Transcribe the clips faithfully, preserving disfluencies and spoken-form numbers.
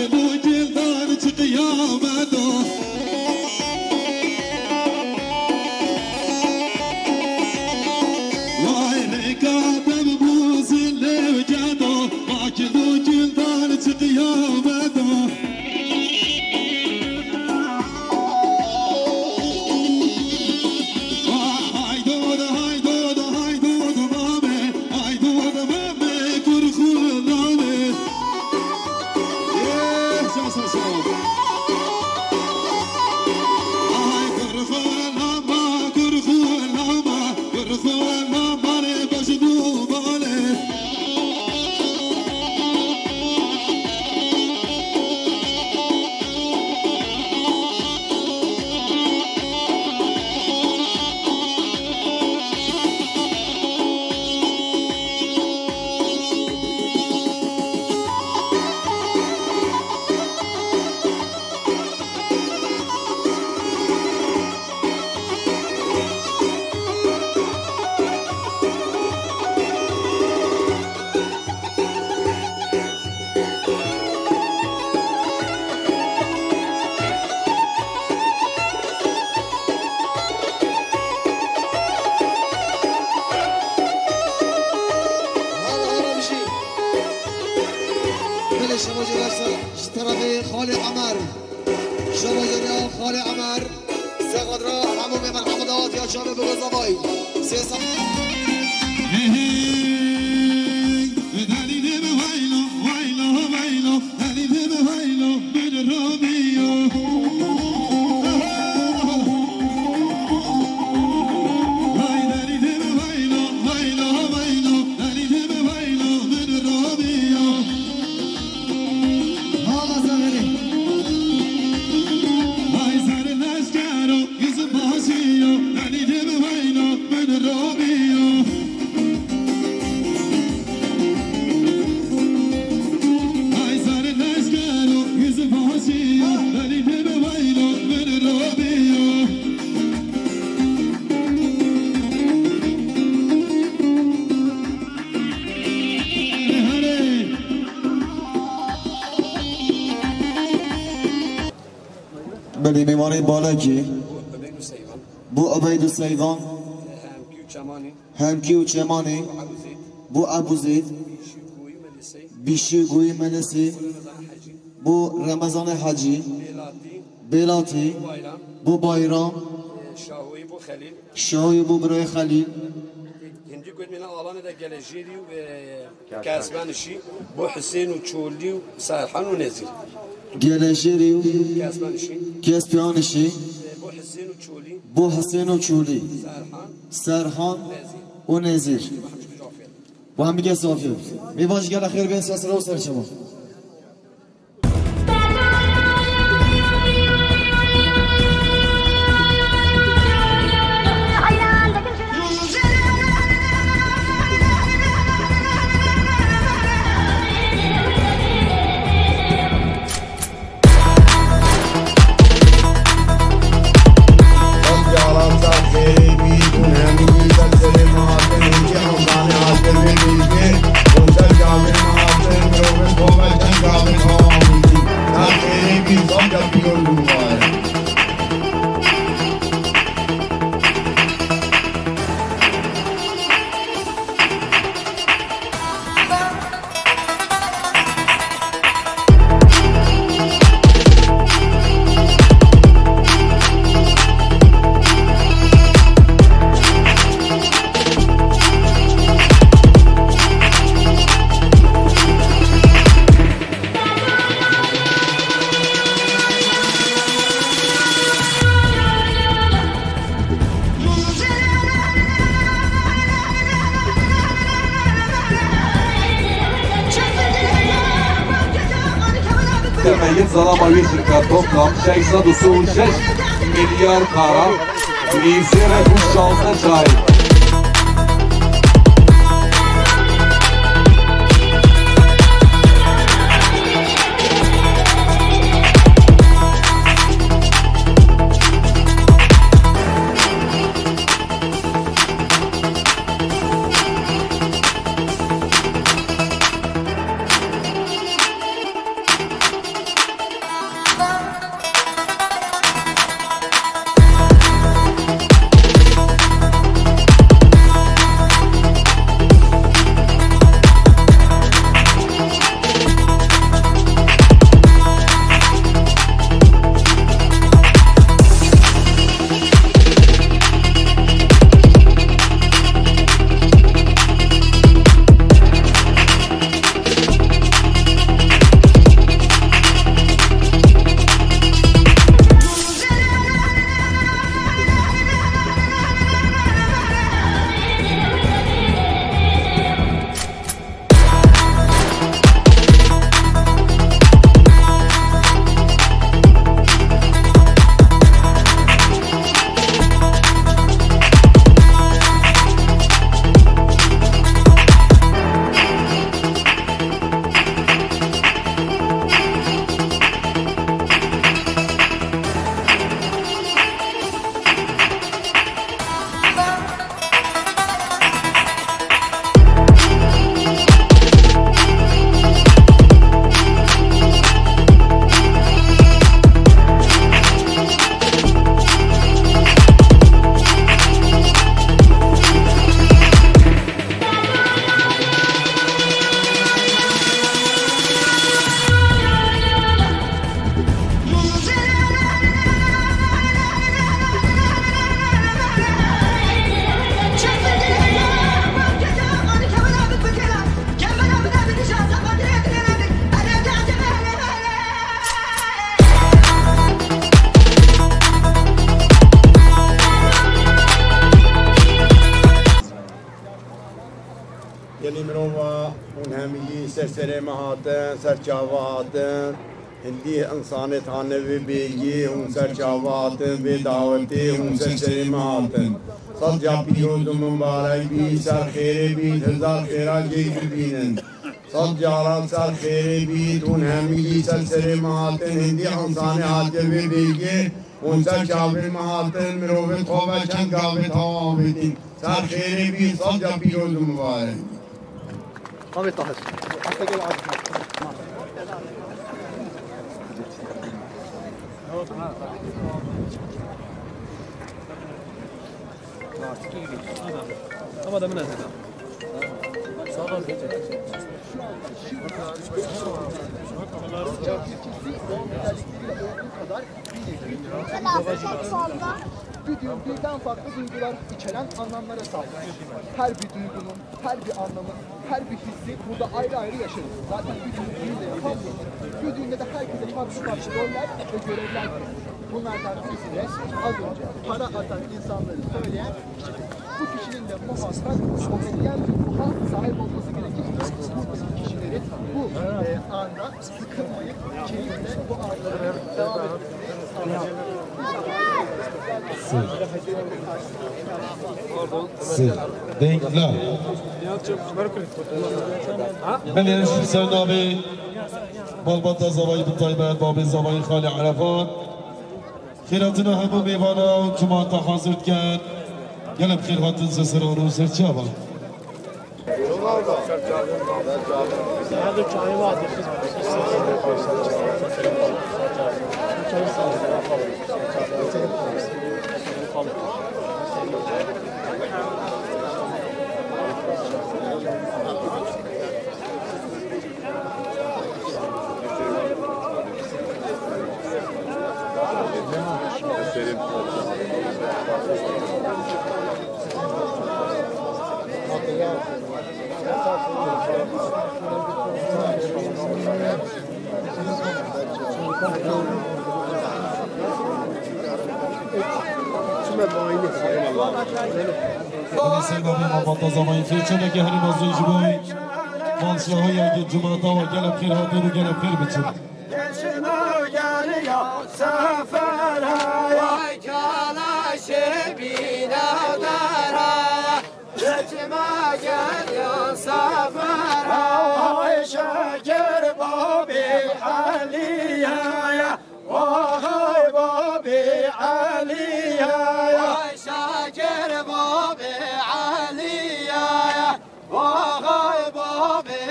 Gildan çi qiyameta. Vay rêka dem bûzin lê geda. Vay gildan çi qiyameta. Vay haydo da, haydo da, haydo da mame. Haydo da mame, kurxu mame. Hala hala bir şey. Böyle şamacı varsa şu tarafı Xalê Emer. Şamacı ya Xalê Emer. Sexadra hemû mêvan hemû dawat ya çavê bi Reza Vay. Sê sa- Hey, hey, delî dê bi vaylo, vaylo, vaylo. Delî dê bi vaylo, bin Romeo. Vay delî dê bi vaylo, vaylo, vaylo. Delî dê bi vaylo, bin Romeo. Hala severim. Vay sarı leşkero, yüzüm başıyor. Delî dê bi vaylo, bin Romeo. Ay sarı leşkero, yüzü başiyo, delî dê bi vaylo, bin Romeo. Belê mêvanê balekî. Bu Ubeyd û Seyvan. Hemkî û Çemanî. Hemkî û Çemanî. Bu Ebûzîd. Bu Ebûzîd. Bîşî Goyî Melesî. Bîşî Goyî Melesî. Bu Remezanê Hecî. Bu Remezanê Hecî. Bêlatî. Bêlatî. Bu Bayram. Bu Bayram. E, Şahoyî bu Xelîl. Şahoyî bu birayê Xelîl. Hindî gotmîna alanê de Gelejêrî û, e, Kesmenişî, bu Husên û Çolî û Serhan û Nezîr. Gelejêrî û Kesmenişî. Kespiyanişî. E, bu Husên û Çolî. Bu Husên û Çolî. Serhan. Serhan Nezîr. Û Nezîr. Bu hemî kes zafî. Mêvan ji gela xêr bên, sesra û serçema. Temeyî zalama wî şirket toplam şeş sed û sî û şeş milyar para. Nîvzêre ku şazdeh çay. Ser serê me hatin, ser çava hatin. Hindî însanê tane vê bêgî hûn ser çava hatin, vê dawetê hûn ser serê me hatin. Sed ca pîroz û mibarek bî, ser xêrê bî, hezar xêra cêj bibînin. Sed caran ser xêrê bît, hûn hemî jî ser serê me hatin, hindî însanê hatiye vê bêgê, hûn ser çavê me hatin, mirovê xwe ve çend gavê tawa avêtîn. Ser xêrê bît, sed ca pîroz û mibarek. Avê Tahir. Hasta gel abi. Ama da min ez. Bir düğün birden farklı duygular içeren anlamlara sahip. Her bir duygunun, her bir anlamın, her bir hissi burada ayrı ayrı yaşanır. Zaten bir düğün düğün de yapamıyoruz. Bir düğünde de herkese farklı farklı roller ve görevler verir. Bunlardan birisi de az önce para atan insanları söyleyen kişidir. Bu kişinin de muhakkak komedyen bir ruha sahip olması gerekir. Bu kişileri bu e, anda sıkılmayıp keyifle bu anları devam etmesini sağlayacak. Sê. Sê. Denkler. Belê, ji ser navê malbata Zavayî, bi taybet babê Zavayî Xalê Erefat. Xêratina hemû mêvana û cumata hazir dikin. Gelek xêr hatin ser seran û ser çavan. Hemî ser bavê malbata Zavayî fêr çendekî herî mezin ji bo malsiyahî yekê cumata we gelek xêr hatin û gelek xêr biçin. Çima geriya sefera ya. Vay kala şebîna dara ya. Çima geriya sefera. Ay Şakir babê Eliya ya. Vay babê Eliya ya. Vay Şakir babê Eliya ya. Vay babê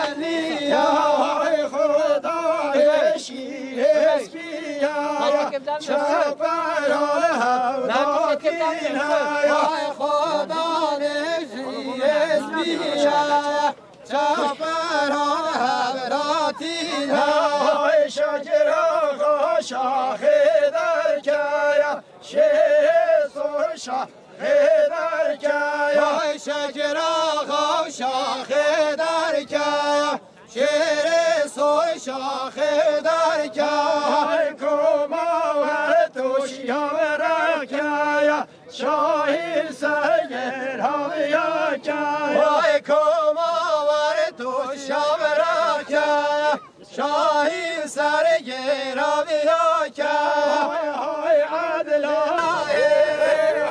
Eliya. Vay Xwedayê şîrê spiya. Çepera hevdakîna. Vay Xwedayê şîrê spiya. Çepera hevdakîna. Vay Şakir axa şaxê derkeya. Şêso şaxê derkeya. Vay Şakir axa şaxê derkeya. Şêrê soy şaxê derkeya. Vay koma we tuşya ve rekaya. Şahî sergê raviya keya. Vay koma we tuşya ve rekaya. Şahî sergê raviya keya. Hay hay Edla,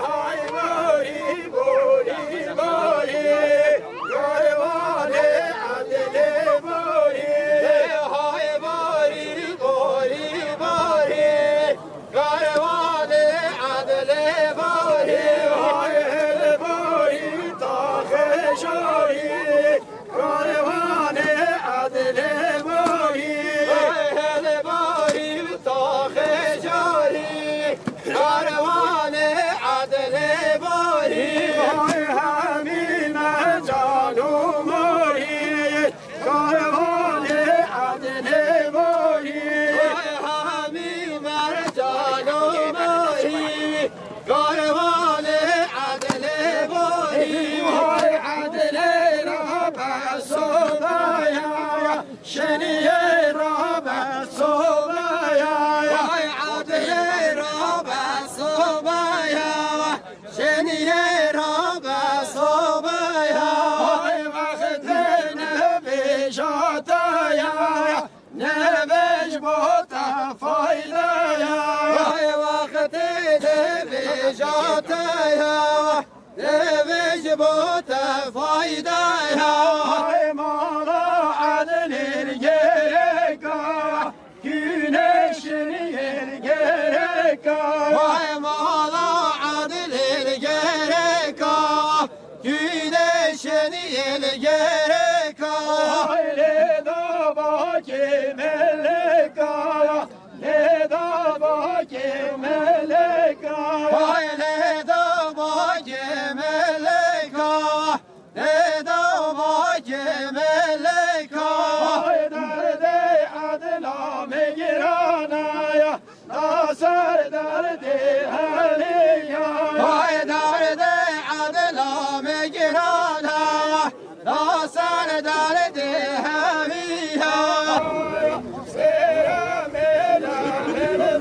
hay borî, borî, borî. Karwanê Edlê borî. Hay borî, borî, borî. Karwanê Edlê borî. Hay hel borî taxê şahî. Karwanê Edlê borî. Hay hel borî taxê şahî. Karwanê Edlê borî. Hay hemî me can û morî. Karwanê Edlê borî. Vay hemî mercan û marî. Karwanê Edlê borî. Vay Edlê rabe sobaya. Şeniyê rabe sobaya. Vay Edlê rabe sobaya. Şeniyê rabe sobaya. Ay wextê ne bêja. Taya, ne vej bo te fayda ya. Vay wextê de vêja te ya. Ne vej bo te fayda ya. Vay mala edlê gereka. Güneşin yel gereka. Vay mala adil el gereka. Güneşin yel gereka. Vay le da bak meleka. Le da bak meleka. Vay le da bak meleka. Lê dawakê meleka. Ay derdê edla me girana ya, da ser derdê hemiya. Ay derdê edla me girana ya, da ser derdê hemiya. Mêra mêla min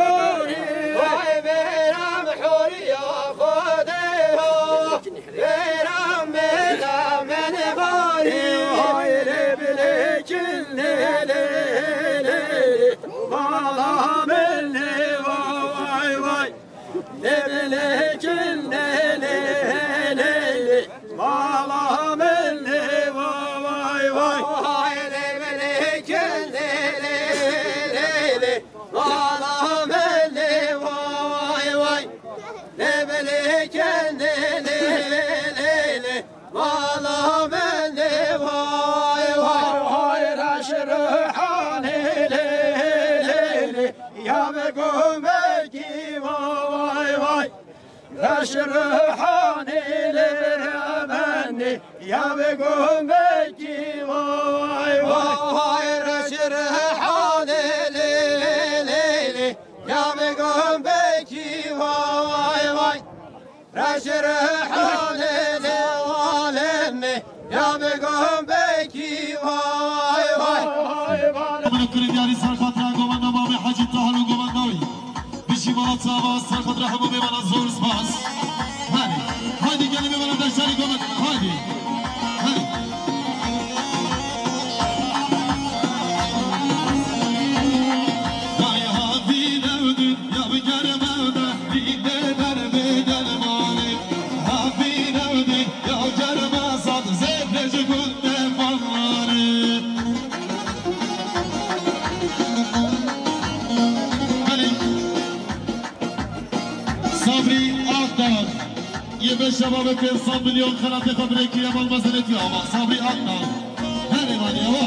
borî. Vay mêra min horiya Xwedê ho. Mêra mêla min borî. Vay lê bilê kin lê lê lê lê. Mala min lê vay vay. Lê bilê kin lê lê lê lê. Mala min lê vay vay. Vay lê bilê kin lê lê lê lê. Mala min lê vay vay. Lê bilê kin lê lê lê lê. Mala min lê vay vay. Vay reş ruhanê lê lê lê. Ya be gumbekî vay vay vay. Reş ruhanê lê remenê ya be gumbekî vay vay. Vay reş ruhanê lê lê lê ya be gumbekî vay vay. Reş ruhanê lê alemê ya be gumbekî vay vay. Min kirin yarî ser xatira govenda Mamê Hecî Tahir û govenda wî. Bijî mala çava ser xatira hemû mêvana zor spas. Hadi. Haydi gelin mêvana deşarî govend. Haydi. Hadi. Dayê havî newdin ya bi germewde. Dîde derbe dermanê. Havî newdin ya germe sat zêde ji gund de fananê. Belê. Sabrî Akdağ. Yê beş şebabê pênc sed milyon xelatê xwe birêkiriye, bal mezelê tu ya, ama Sabrî Akdağ. Herê malê, ewa.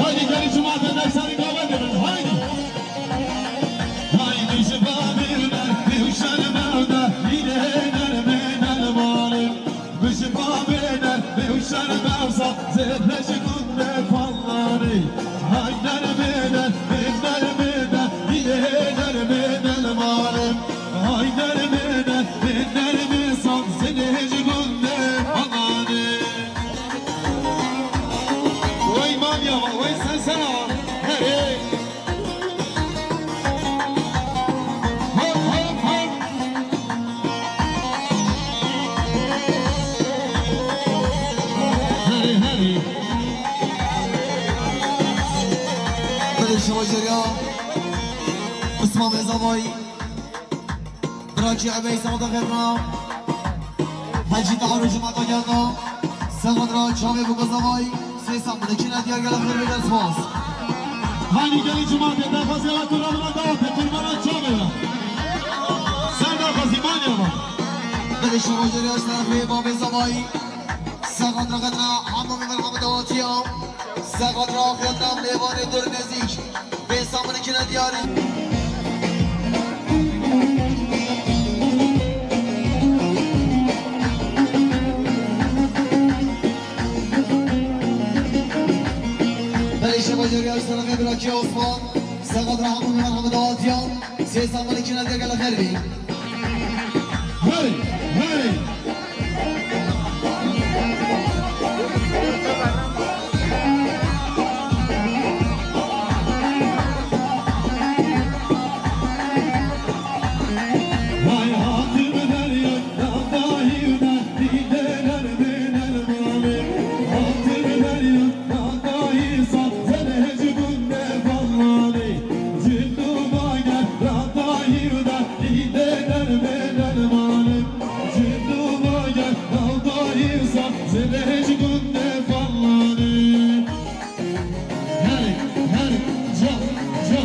Haydi gelin cumatê dersleri davet edin, haydi. Haydi ji babê me, pêwşer mewda, îlê nermê nermanê. Bi ji babê ne, bi û şer mewsa, zêde ji gund ne palanê. Hay nermê ne, bi nermê ne, îlê nermê ne li malê. Hay nermê ne, bi nermê san, zêde ji gund ne palanê. Wey manya, wey sen sena, herê. Hop, hop, hop. Herê, herê. Belê şeva jeriya. Isma Mezavay. Bira Cî Ebey Sewda Xevra. Hecî Tahir û cimata gelda. Sewandra çavê bû Gazavay. Sê sambile çine diyar gelen xêr ve gel spas. Haydi gelin cumatê daxwazê ve kurabına dawatê kurbana çavê ve. Ser daxwazî manya ve. Şevaceriya ji terefê Babê Zavayî. Ser xatira xedina hemû mêvan hemû dawatiya. Ser xatira xedina mêvanê dûr nêzîk. Pêsa min kine diyarî. Belê şevaceriya ji terefê Birakî Osman. Ser xatira hemû mêvan hemû dawatiya. Sê samanê kîna de gele xêr bî. Hey, hey. Vay hatî bi derya, dağda hîvde, dîde nermê nermê. Hatî bi derya, dağda hîsa, zerhec gundê fallani. Cindu bager, dağda hîvde, dîde nermê nermê. Cindu bager, dağda hîsa, zerhec gundê fallani. Herê, herê, ca, ca.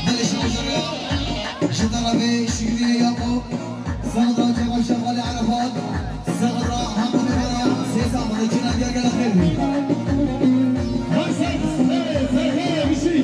Belê şevaceriya ji terefê Şikriyê Yaqûb. Sağda Cemal Şevvalê Arafat. Sağda Hamdi Kaya. Sê samanê kîna de gele xêr bî. Hasan, hey, hey, hey, bir şey.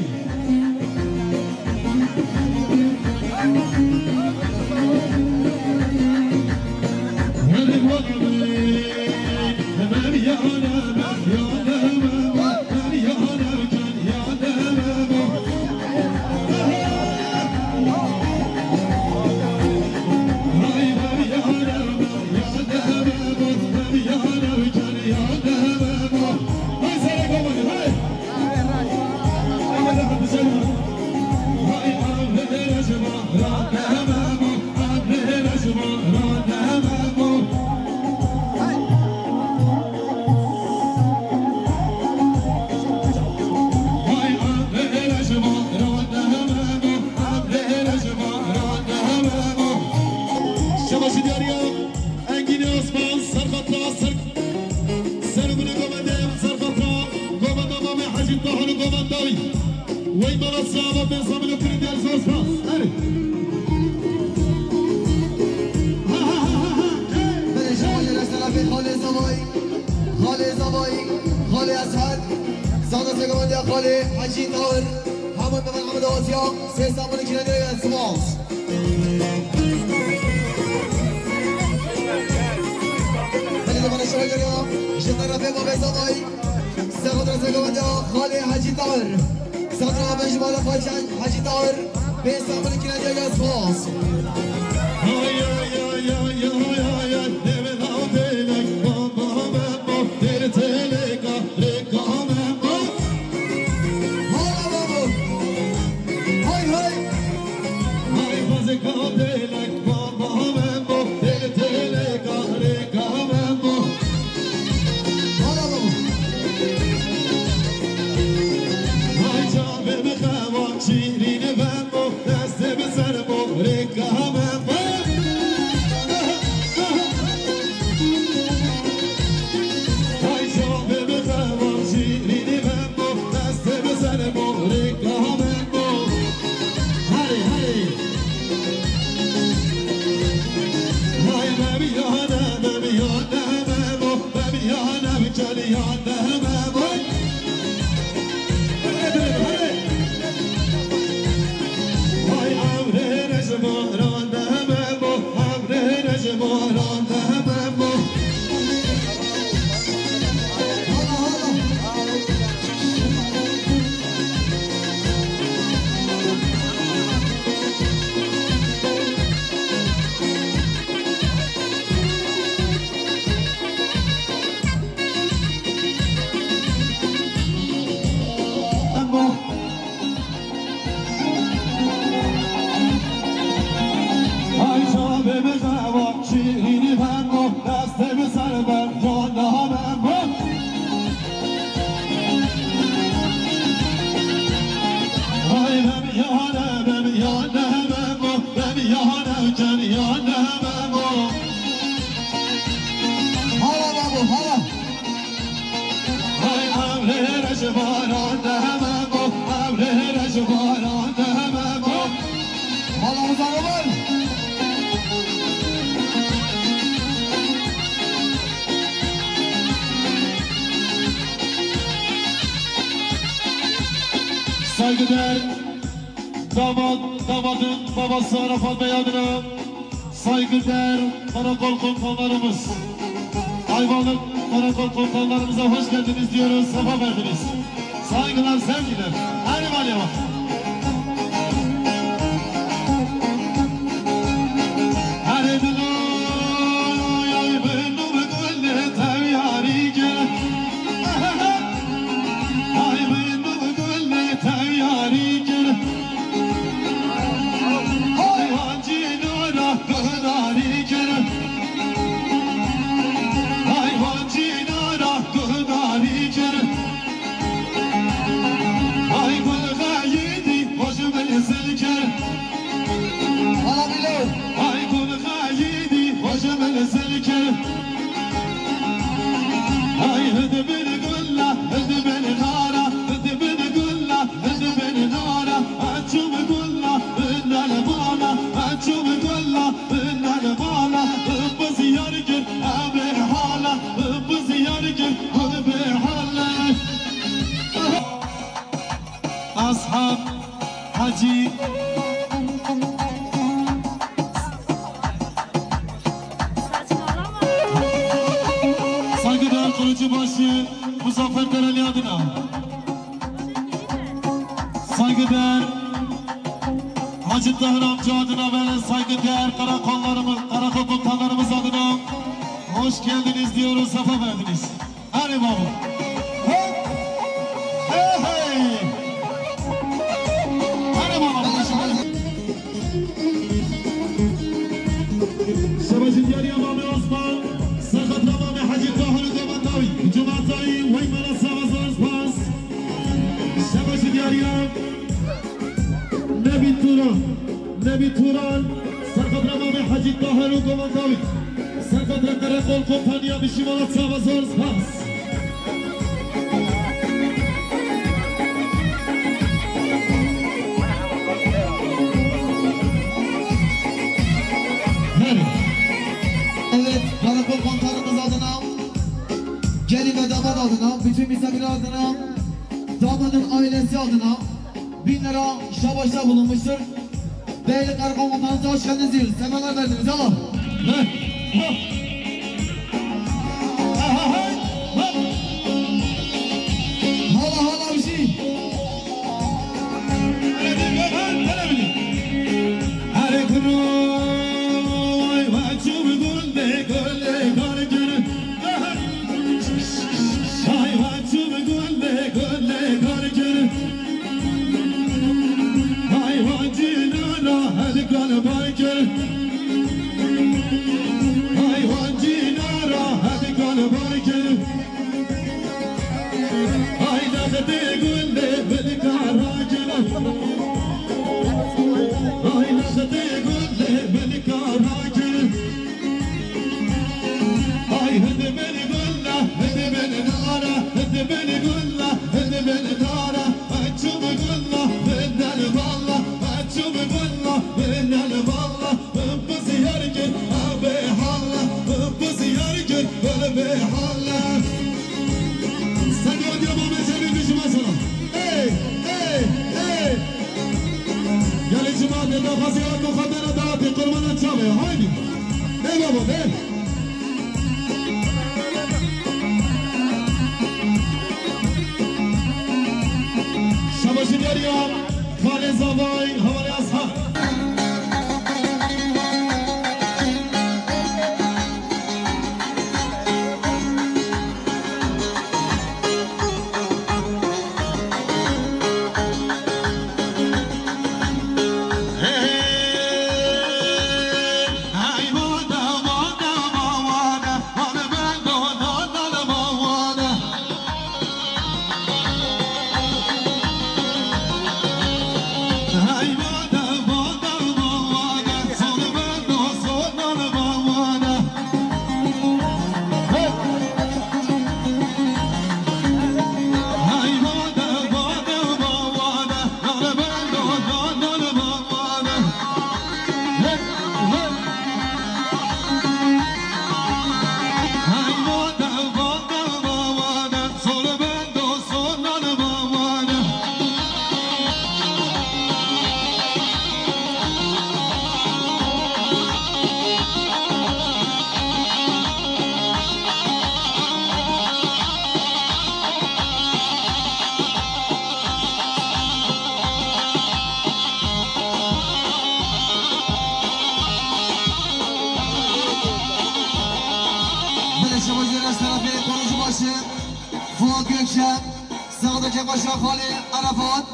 Şebaşî diyariya Engînê Osman, serxatra, ser, ser gune govende, serxatra, govenda Mamê Hecî Tahir, govenda wî. Wey mala sava ben samilo kirin diğer sospas. Hadi. Ha, ha, ha, ha, ha. Belê şewa yere serafê Xalê Zavayî. Xalê Zavayî. Xalê Eshed. Sağda segamandiya Xalê Hecî Tahir. Hemû Mehmet Ahmet Asya. Sê samanê kîna de gele spas. Belê de bana şewa yere. Ji terefê Babê Zavayî. Sexot Rezegovende Xalê Hecî Tahir. Sexot Rezegovende ji mala Xalê Hecî Tahir. Pê Samuel Kinadiya ya spas. Ay, ay, ay, ay, ay, ay, ay, deve navdele, baba, baba, tere, tele, ka, re, ka, baba. Hala baba. Hay, hay. Hay, bazı kadele, baba, baba, tere, tele, ka, re, ka, baba. Ay çavê min xewa şîrîn e vemo, destê min ser morê ka vemo. Ay çavê min xewa şîrîn e vemo, destê min ser morê ka vemo. Hey, hey. Vay bebiyane, bebiyane, bebo, bebiyane, bikeliyane, bebo. Vay emrê rejborane, bebo, emrê rejborane, bebo. Ay çavê min xewa şîrînî vemo, destê min ser ber cana vemo. Ay bebiyane, bebiyane vemo, bebiyane. Hala Memo, hala. Hay emrê rejbaran de Memo, emrê rejbaran de Memo. Hala Ozan Omer. Saygıdeğer damat, damadın babası Arafat Bey adına saygıdeğer karakol komutanlarımız, Ayvalık karakol komutanlarımıza hoş geldiniz diyoruz, sefa verdiniz. Saygılar, sevgiler. Hadi bakalım. Her dilo yay bin gül tev yarî kir. Ay bin gul tev yarî kir. Ay wan cînara guhdarî kir. Ay wan cînara guhdarî kir. Ay gul xeyîdî xweş min zil kir. Hala Bilo. Ay gul xeyîdî xweş min zil kir. Ay hid bin gulla, hid bin nara, hid bin gulla, hid bin nara. Açum gulla, bin nal bala, açum gulla, bin nal bala. Biz yar gir, abi hala, biz yar gir, abi hala. Ashab Hacı. Saygıdeğer Kurucubaşı Muzaffer Karali adına. Saygıdeğer Hacı Tahir amca adına ve saygıdeğer karakollarımız, karakol komutanlarımız adına hoş geldiniz diyoruz, sefa verdiniz. Hadi baba. Hop. Hey, hey. Hadi baba, başım, hadi. Şebacı diyarî Mamê Osman, serxatra Mamê Hecî Tahir û Demetawî, Cumatayî, wey mala sava zor spas. Şebacı diyarî Nebî Turan, Nebî Turan, serxatra Mamê Hecî Tahir û Goman Dawîd, serxatra Qereqol Kompaniya Bişîmala Çava zor spas. Her. Evet, Karakol Komutanımız adına, gelin ve damat adına, bütün misafirler adına, damadın ailesi adına, bin lira şabaşta bulunmuştur. Değerli Karakol Komutanımıza hoş geldiniz diyoruz. Sefalar verdiniz. Yallah. Heh. Hop. Aha, hey. Hop. Hala, hala bir şey. Hele bir gör, hele bir. Hele bir gör. Ay, bacım, gül de, gül de, gül de. Aha. Ay, bacım, gül de, gül de, gül de. Ay wan cînara hel galbay kir. Ay wan cînara hel galbay kir. Ay lextê gul lê bilka rakir. Ay lextê gul lê bilka rakir. Ay hidi bin gulla, hidi bin nara, hidi bin gulla, hidi bin nara. Açım gulla, bedel balla, açım gulla, bedel balla. Biz yar gir, abi halla, biz yar gir, abi halla. Sen de diyor, bu meseleyi düşünmez sana. Ey, ey, ey. Gelin cemaat, daxwazê mixabera dawetê qurbana çavê. Haydi. Ey baba, ey. Şabaşî diyar ya. Xalê Zavay, hevalê Ashab. Saxda Kepaşa Xalê Erefat,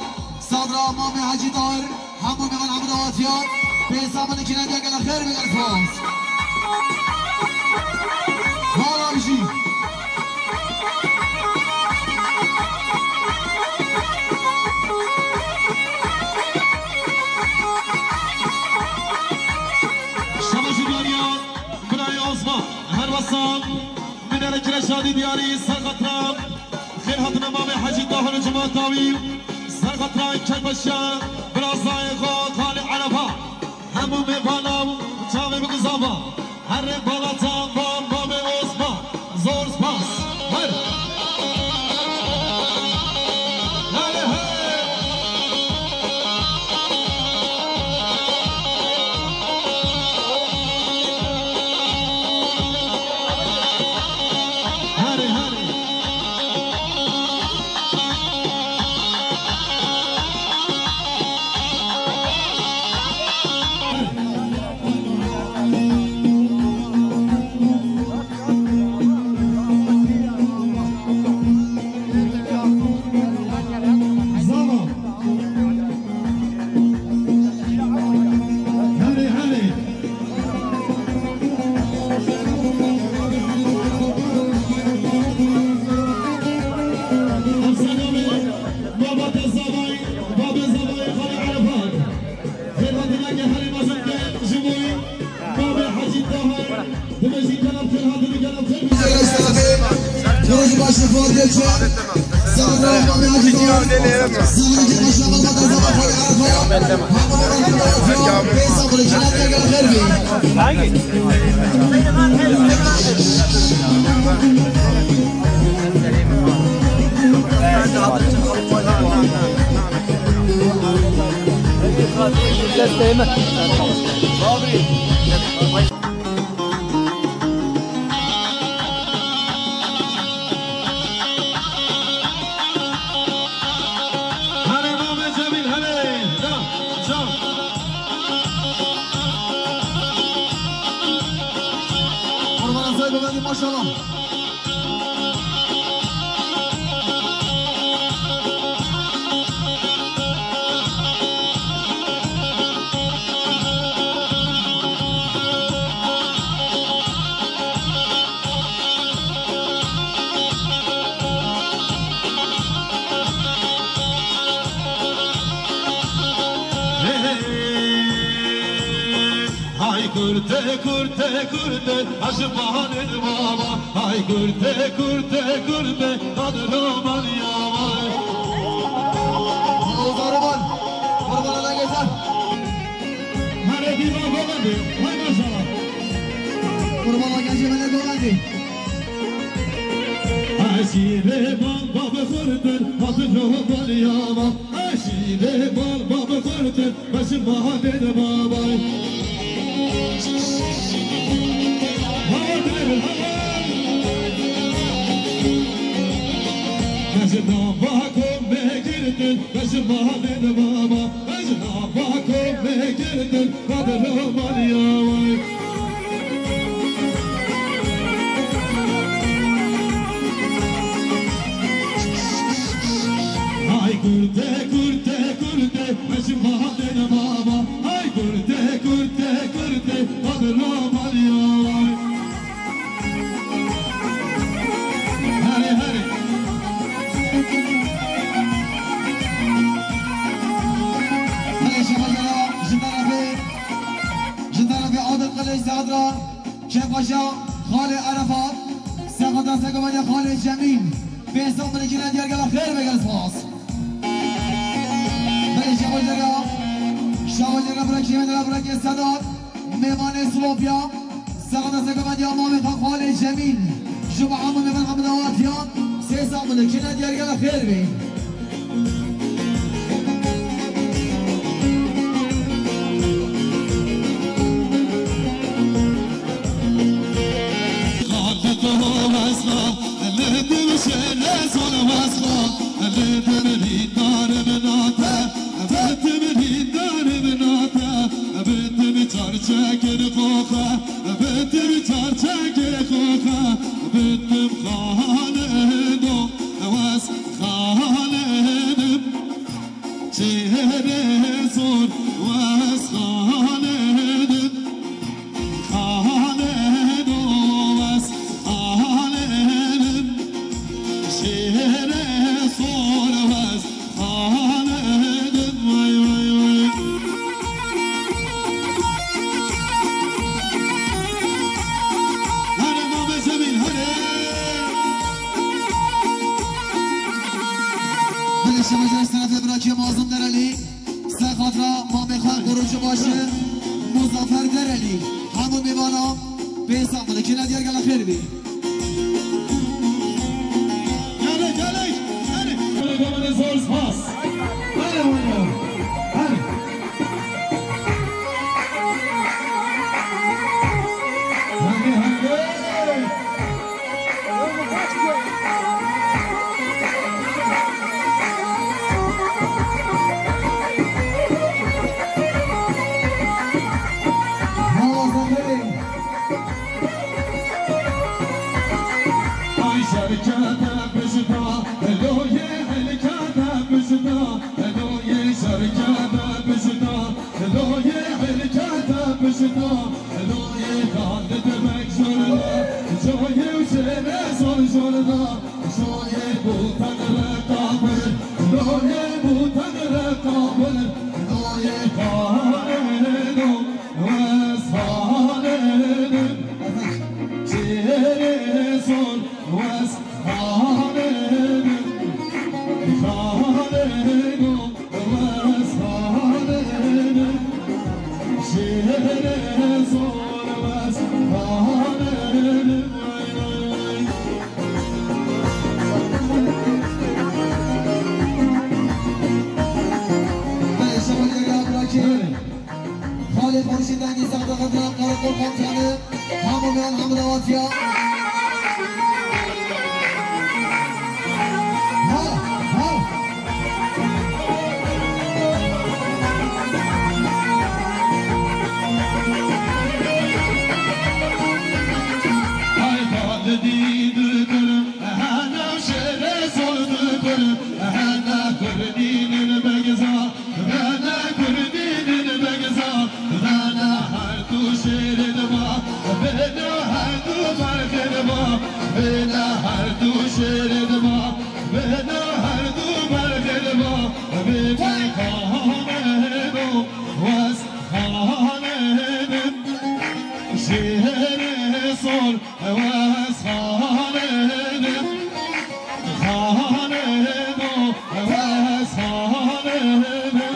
Sadra Mamê Hecî Tahir, hemû mêvan hemû dawatiyan, pêsa min dikine diya gele xêr bigel fas. Vala bijî. Şema ji daniya birayê Osman, her wesa min ere kire şadî diyarî ser xatira. Xêr hatine mamê Hecî Tahir û cemata wî. Ser xatira Kepaşa, birazayê xwe Xalê Erefa. Hemû mêvana û çavê bi guzava. Herê balata ma mamê Osman. Zor spas. Her. Herê, herê. Herê, herê. Zama. Herê, herê. Ev selamê babetê zavayê, babê zavayê Xalê Erefat. Xêr hatineke herî mezin ke ji bo wî babê Hecî Tahir. Dibêjin gelek xêr hatin û gelek xêr bînin. Roj baş, Fatih Çol. Sağ ol, Mehmet Hacı Doğan. Sağ ol, Hacı Başkan, Mehmet Hasan, Fatih Erfaya. Mehmet Hasan, Fatih Erfaya. Peysa, Fatih Çol, gel, gel, gel, gel. Ses değme. Herê Mamê Cemîl, herê. Da, can. Qurbana Seydo Bedi, maşallah. Hey, hey. Hay kurte, kurte, kurte, aşık bahanın baba. Hay kurte, kurte, kurte, kadın roman yavaş. Kurban, kurban, kurban, kurban. Hare dîva govendê, hay maşallah. Kurban, gencê me ne govendê. Aşîrê bal babê xurtin, hatiro bal yava. Aşîrê bal babê xurtin, beşim bahadê de babay. Hadir, hadir. Beşim nava komê girtin, beşim bahadê de baba. Ez nava komê girtin, Kadir Omar ya vay. Ay kurte, kurte, kurte, ez maden baba. Ay kurte, kurte, kurte, Kadir Omar ya vay. Herê, herê. Herê, şevazela, ji terefê, ji terefê Adil Qilê Sadra, Şevqaşa, Xalê Erefat, Sefata Sekomanya Xalê Cemîl, Fêsa Milikîne Diyargela xêr ve gel spas. Belê şevazela, şevazela bırak, şevazela bırak, Sedat. Mêvanê Silopya, saxda sekometiya mamê xwe Xalê Cemîl, ji bo hemû mêvan hemû dawatiyan, sê sax bide, kine diyar gele xêr bê. Xalê to wesna, li dim şele zon wesna, li dim rîdar binate. Betim rîdar binate, betim çarçekir xoxe, betim çarçekir xoxe, betim xalido, wes Xalê min, çêrê zor wes xalê min. Xalê do wes xalê min, şêrê sor wes xalê min, vay, vay, vay. Hadi Muhammed Cemil, hadi. Belê şema ji terefê Birakê Mazlûm Derelî. Ser xatira mamê xwe, qorûçû baş e, Muzaffer Derelî. Hemû mêvana pê sax bile. Kêna diyar gela xêr bî. Gelek, gelek, gelek. Gelek, gelek, zor spas. Hele, hele, hele. Hele, hele. Ay şerkete bijda, eloyê elkete bijda, eloyê şerkete bijda. Doyê elkete pişta, doyê xalid mek jorda, joyê û şêrê zor jorda, joyê bûten reqabir, doyê bûten reqabir, doyê xalid û wes xalid, şêrê zor wes xalid, xalid û Xalê xorişê dengê Sexda Xedra, Qereqol Komutanı, hemû mêyan hemû dawatiya. Ha, ha. Ay, xalidî dikirim, hene şêrê zor dikirim, hene kurdînin begza. Vena kurdînin begza, vena her du şêrê dima, vena her du berxê dima, vena her du şêrê dima, vena her du berxê dima, vena xanêno wes xanênin, şêrê sol wes xanênin, xanêno wes xanênin.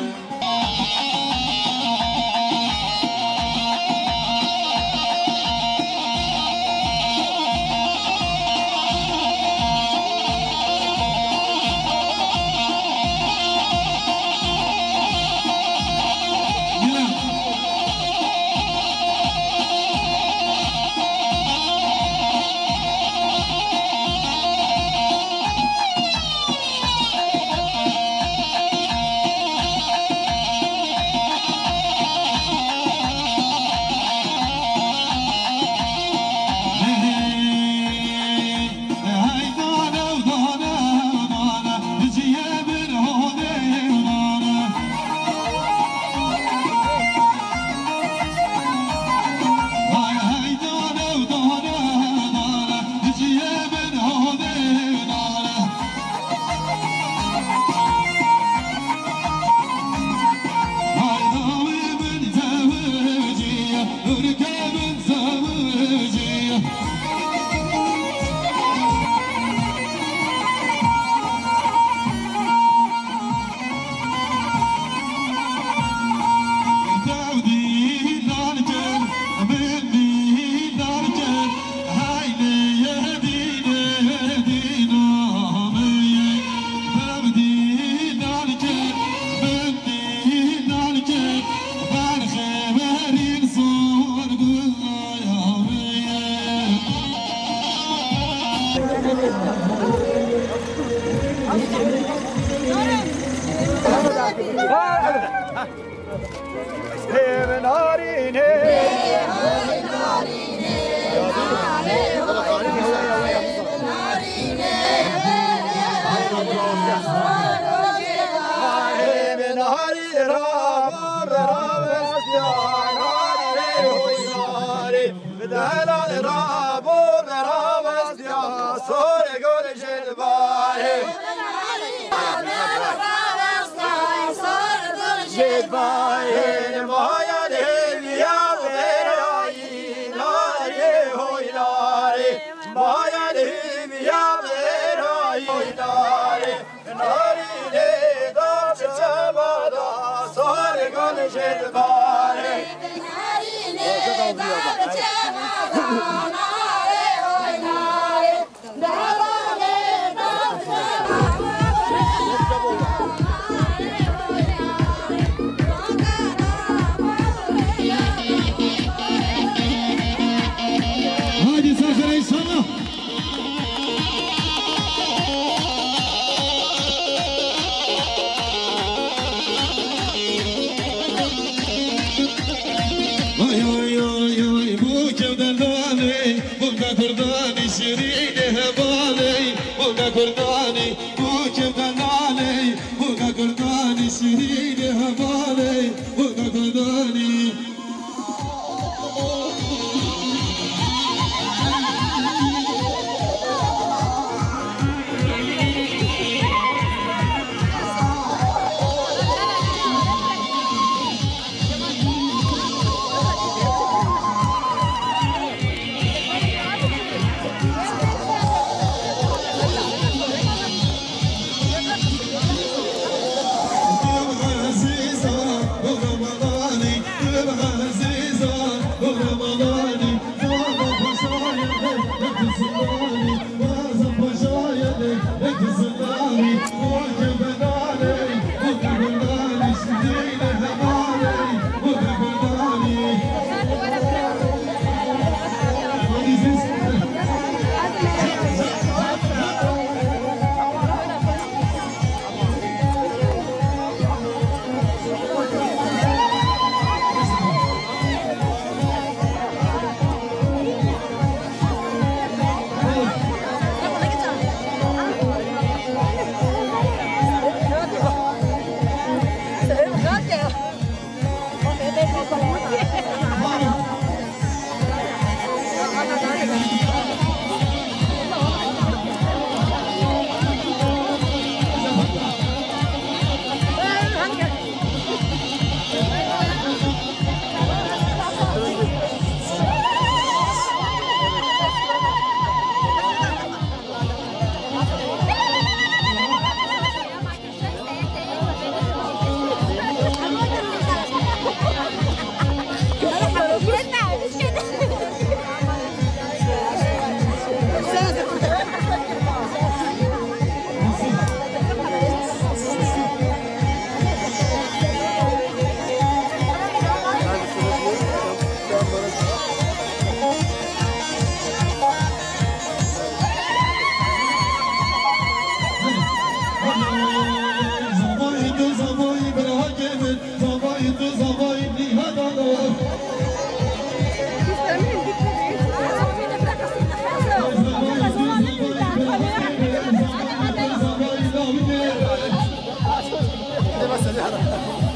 Delal rabû me rawestiya, sorê gul ji barê. Ji barê maya lê viya verayî, narê hoy narê. Maya lê viya verayî, hoy narê. Narînê dar çema da, sarê gan jê dibarê. Narînê dar çema da, narê oy narê. Narînê dar çema da, narê oy narê. Haydi Serkan inşallah. Ay, ay, ay, ay, bu kevde nalê, bu da kurdanî şirînê hevalê, bu da kurdanî, bu kevde nalê, bu da kurdanî şirînê hevalê, bu da kurdanî.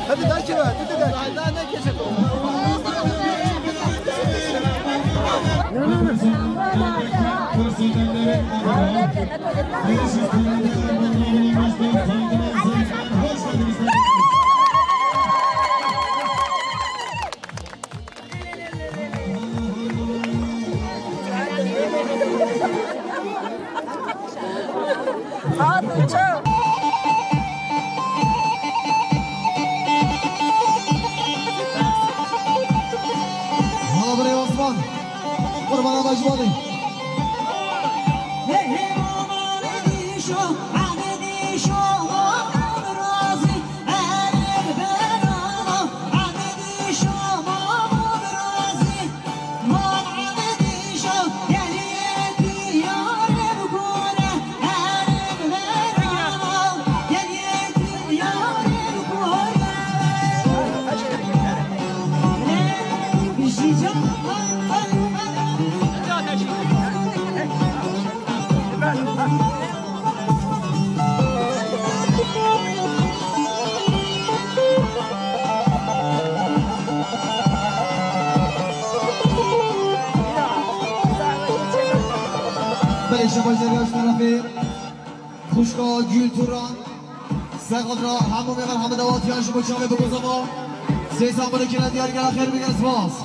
Hadi daha kime? Hadi daha. Hala buraya Osman. Kurbana başladı. Şebaş Derya ji terefê xwişka Gül Turan. Ser xatra hemû mêvan hemû dawatiyan ji bo çavê biguzama. Sê sabunê kine diyar gela xêr bigere spas.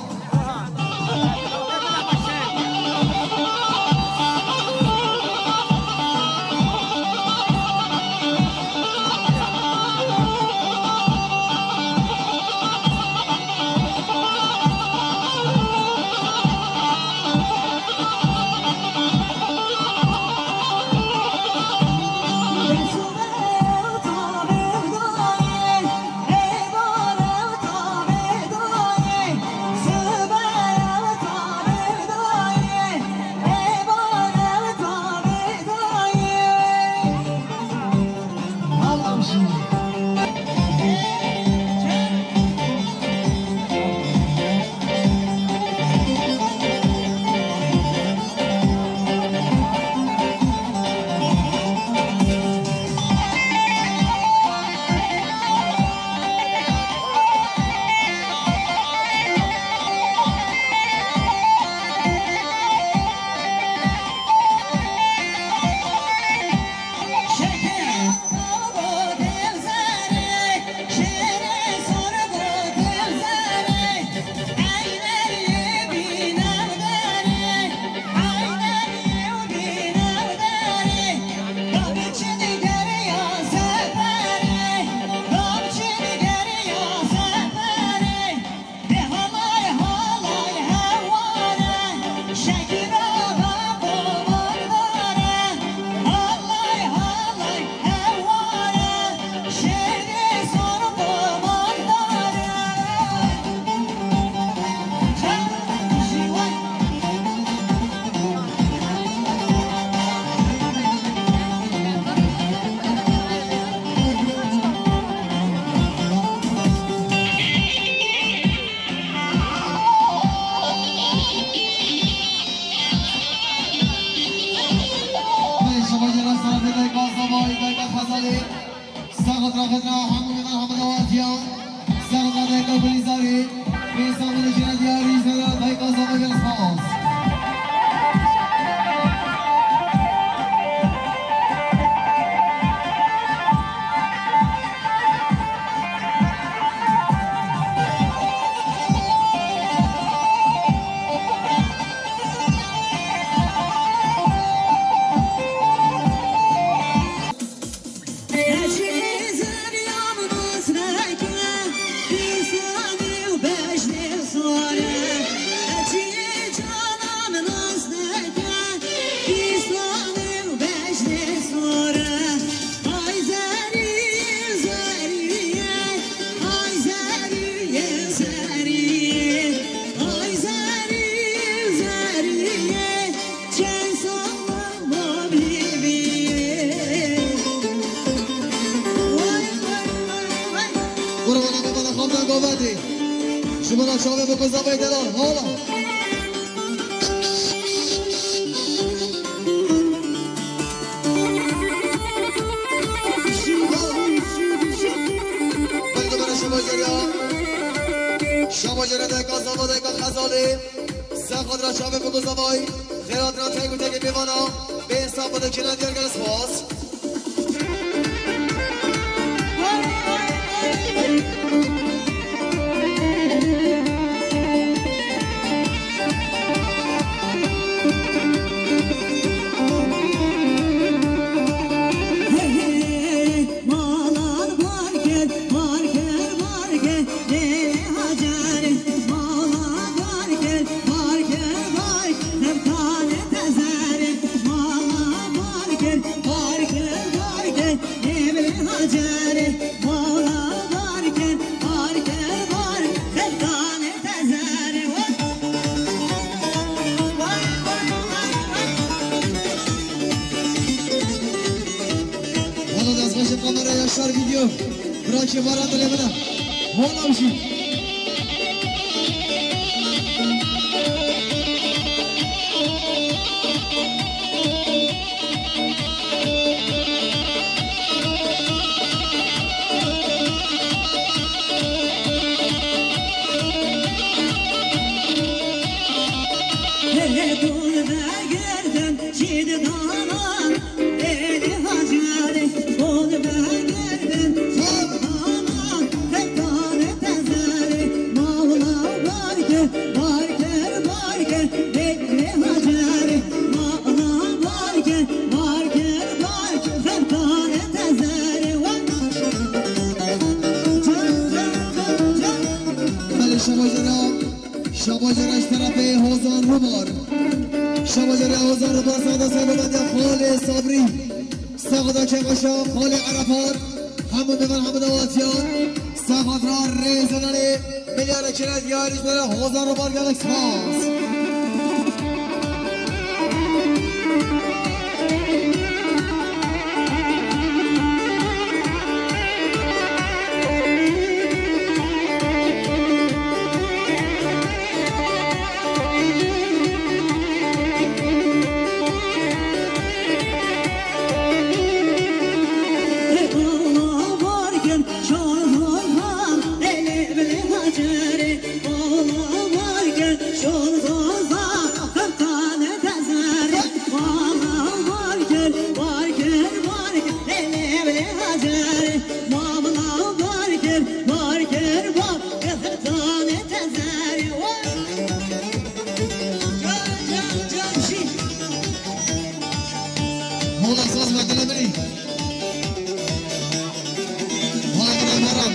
Şabajê rasta dayka Zavayê, dayka Xezalê. Sextra xetra hemû mêvan hemû dawatiyan. Sextra dayka Gulîzarê. Pê sextra jina diyarî jina dayka Zavayê spas. Qurbana baba la xamdan goverdê. Ji bo çavê biko zavayê delal. Hala. Belge bere şabajeriya. Şabajere dayka Zava dayka Xezalê. Ser xatira çavê biko zavay. Xêratina tek û tekê pêvana. Bê hesab bide kine diyar gel spas. Valla destbaşê kamera Yaşar Video. Bırakê vara dilê min e. Valla bir şey. Şîr danan êlê Hacerê, bol vegirdin şîr danan, xetan tezerê, mawla barkir, barkir, barkir, êlê Hacerê, mawla barkir, barkir, barkir, xetan tezerê. Belê şema jê re, şema jê re ji terefê Hozan Rubar. Şema jê re Hozan Rubar, saxda serbebendiya Xalê Sabrî. Saxda Kevaşa, Xalê Erefat. Hemû mêvan, hemû dawatiyan. Saxda rêzedanê milyara çêne diyarî ji me re Hozan Rubar, gelek spas. Mola saz ve dile biri. Vay vay vay.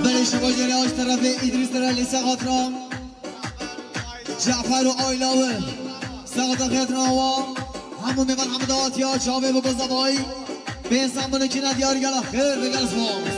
Belê şima jê re ji terefê Îdrîs Derelî, saxat ra Cafer û aîla wî. Saxat xêr tira wa. Hemû mêvan, hemû dawatiya çavê bi gozavayî. Bê Îstanbulê çêne diyar, gela xêr ve gel spas.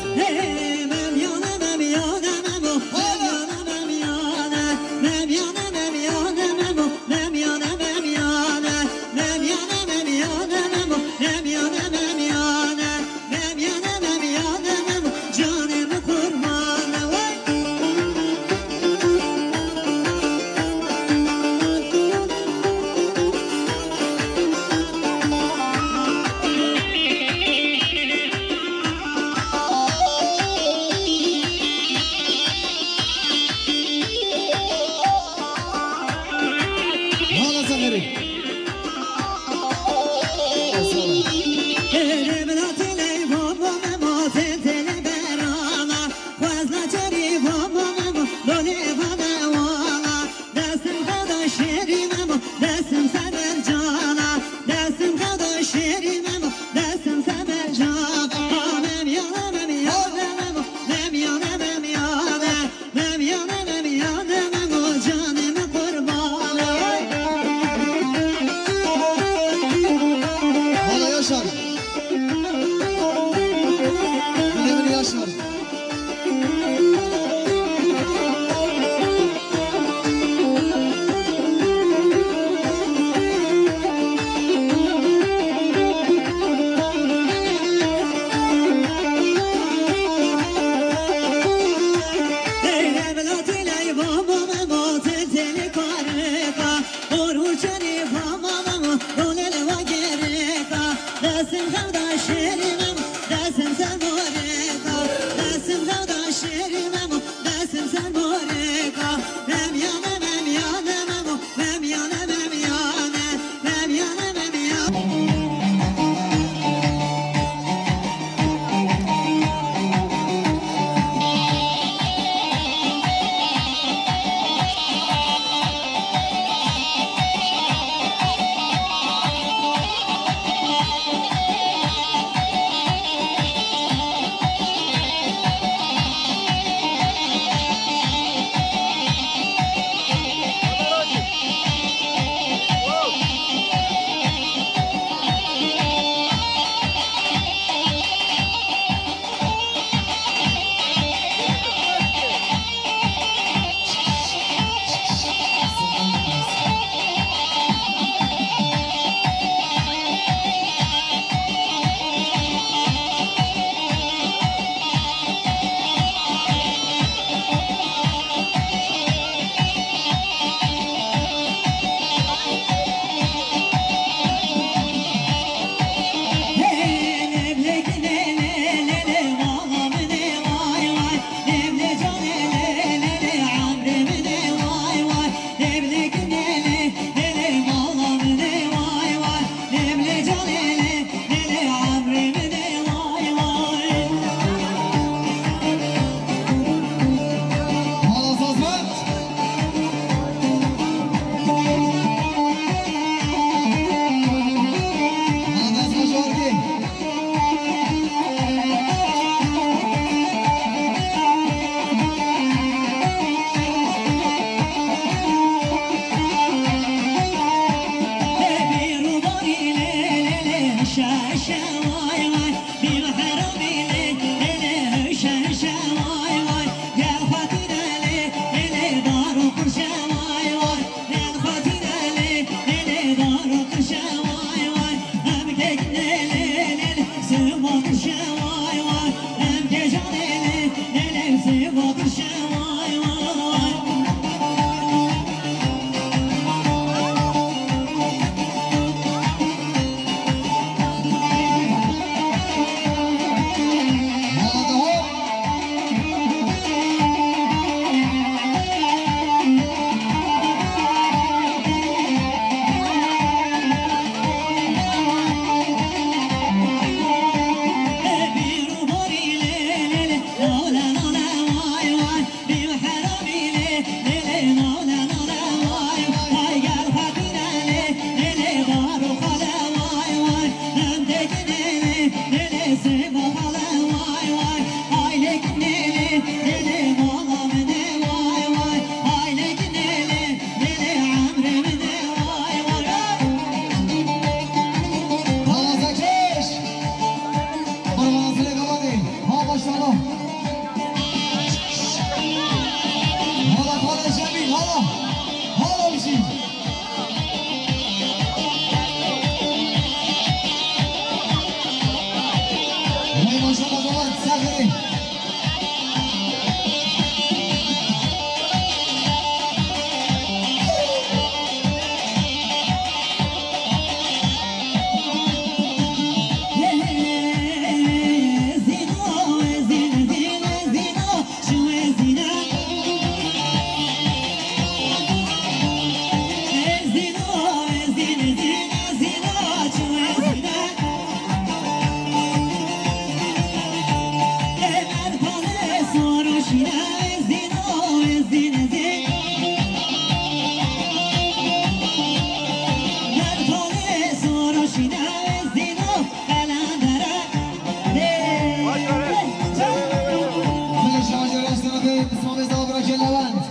Lewent.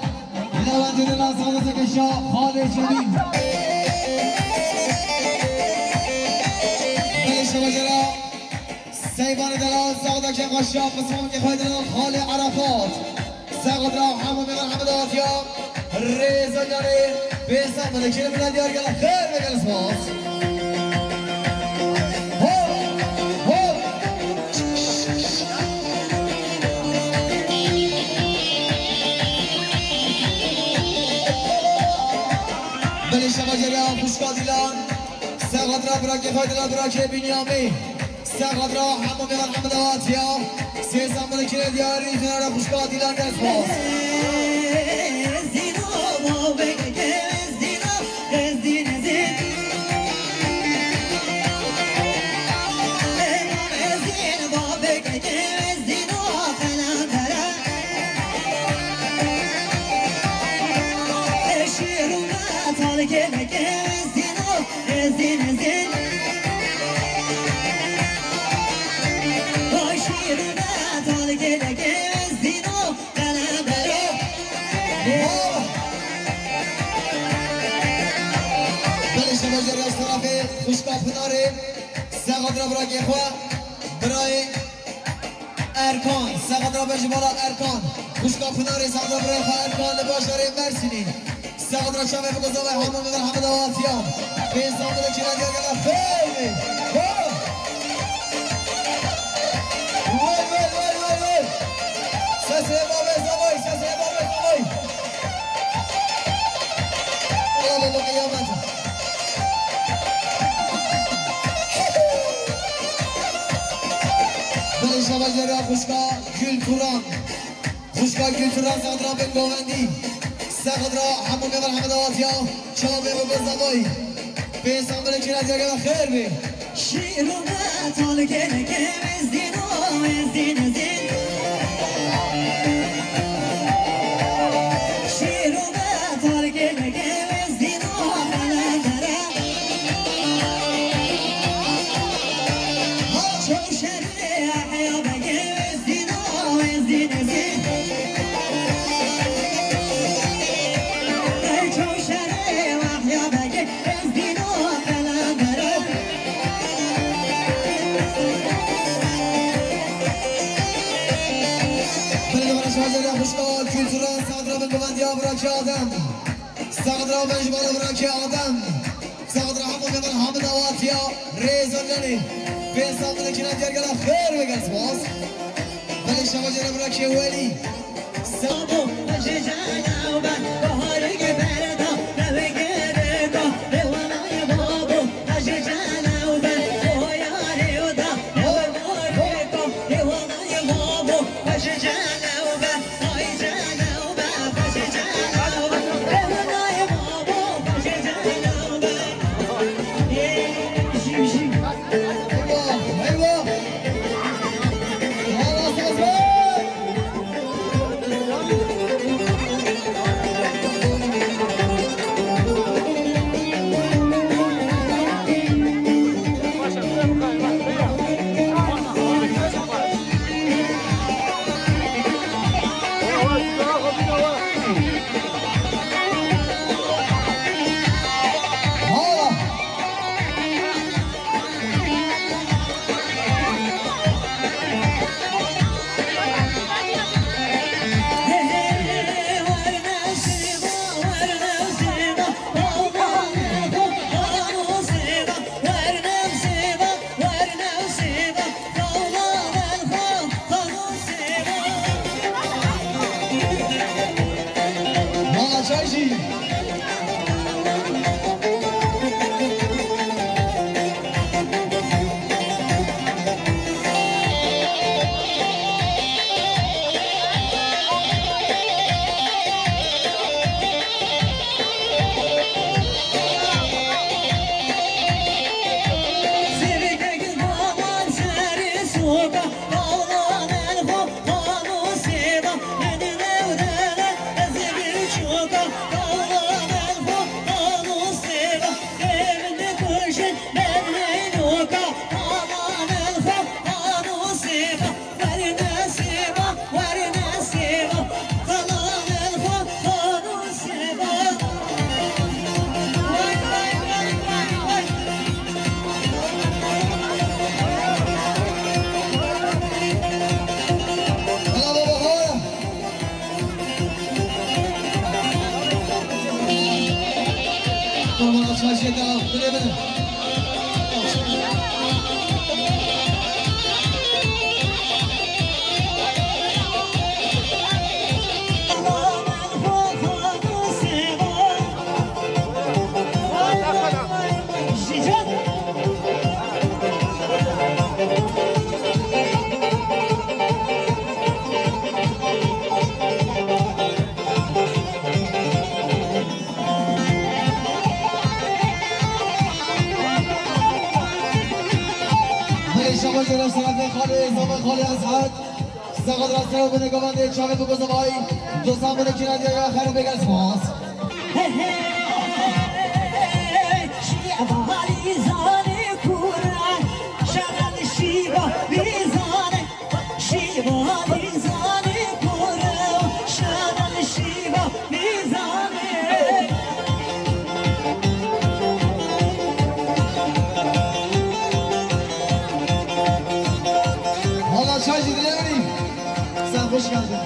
Lewent êdî nas xaleseke şa Xalê Cemîl. Belê şevecera Seyvanê delal, Sağdakê xweşa, qismamkê xwe delal, Xalê Arafat. Sağdra hemû mêvan hemû dawetiya. Rêza canê, pêsa belê kêlê bila diyar gel, xêr ve gel spas. Ho, ho. Belê şeva ceriya xwişka Dîlan. Ser xatira birakê xwe, dila birakê Bînyamî. Ser xatira hemû mêvan hemû dawetiya. Hêsan Bilekî re diyarî, Hêsan re xwişka Dîlan, gelek spas. Belê şevacê reş tarafê xwişka Pinarê, sexadra birakê xwe, birayê Erkan, sexadra be ji bala Erkan, xwişka Pinarê, sexadra birayê xwe Erkan li bajarê Mersînê. Sexadra çavê bigozavay hemû midir hemû dawatiya. Pê Îstanbulê çêna diya gela xêr be. Ho! Wey, wey, wey, wey, wey. Sesê babê zavay, sesê babê zavay. Ala baba qiyameta. Belê şevacê re xwişka Gül Turan. Xwişka Gül Turan, sexadra bin govendî. Sexadra hemû kevan hemû dawatiya. Çavê bigozavay. Pê Îstanbulê çêna diya gela xêr be. Şîr û betal gelek ez dîno, ez dîn, ez dîn. Şîr û betal gelek ez dîno, qelendere. Ha çew şerê ehya begê ez dîno, ez dîn, ez dîn. Ey çew şerê ehya begê. Belê şevacê re xwişka Gül Turan, sexadra bin govendî, birakê Adem. Sexadra bin ji bala birakê Adem. Sexadra hemû kevan hemû dawatiya rêz û lenê. Pê Îstanbulê çêna diya gela xêr be, gelek spas. Belê şevacê re birakê Welî. Zama xalê Esad, seqet rastrew bine govendê çavê biko zavayî, dostan bine kîna diya ya xerê bêger spas. Hey, hey, şî evalî zanê kure, şeral şîva lîzane, şîva lîzane kure, şeral şîva lîzane. Valla çay jî dilê min î. Sen hoş geldin.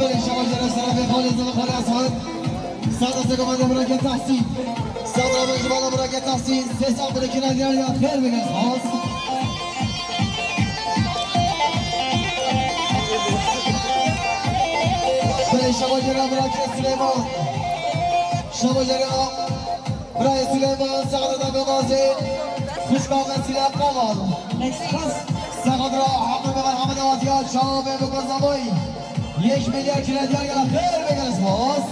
Belê şeva jere serabê xalê zilê xalê Esad. Sağ ol, seko mende bırakın Tahsin. Sağ ol, bırakın Tahsin. Ses al, bırakın Adrian ya. Xêr bigin, spas. Belê şeva jere bırakın Süleyman. Şeva jere Birayê Silêman, Sexdê Dagavazê, xwişka me Sîlem Kaval. Sexd ra hemû me merhemet ewatiya çavê biko zavayî. Yek milyar krediyar ya xêr bigere spas.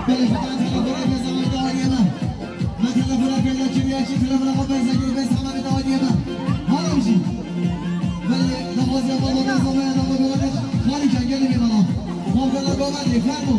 Belê, fetana telefona pê zehmet dawaniye me. Me telefona pê de kiriye çi telefona xwe berze gir, bê zehmet dawaniye me. Hala bir şey. Belê, daxwaziya me, me zehmet, me zehmet, xalî ke gelî bê bana. Xwe bela govendê, fermo.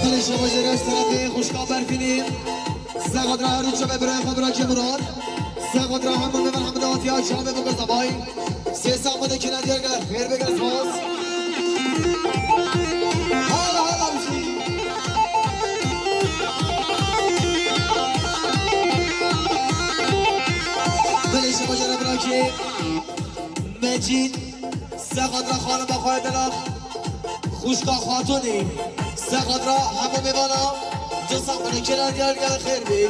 Belê şeva jere serabê xwişka Berfînî. Sexd ra her du çavê birayê xwe bira Kemuran. Sexd ra hemû me merhemet ewatiya çavê biko zavayî. Sê sax me de kîna diyar gel. Xêr bigere spas. Hala hala bir şey. Belê şeva jere bira kê. Mecîd, Sexd ra xanima xwe delal, xwişka Xatunî. Sexd ra hemû mêvana, cisa xwe kira diyar gel xêr bî.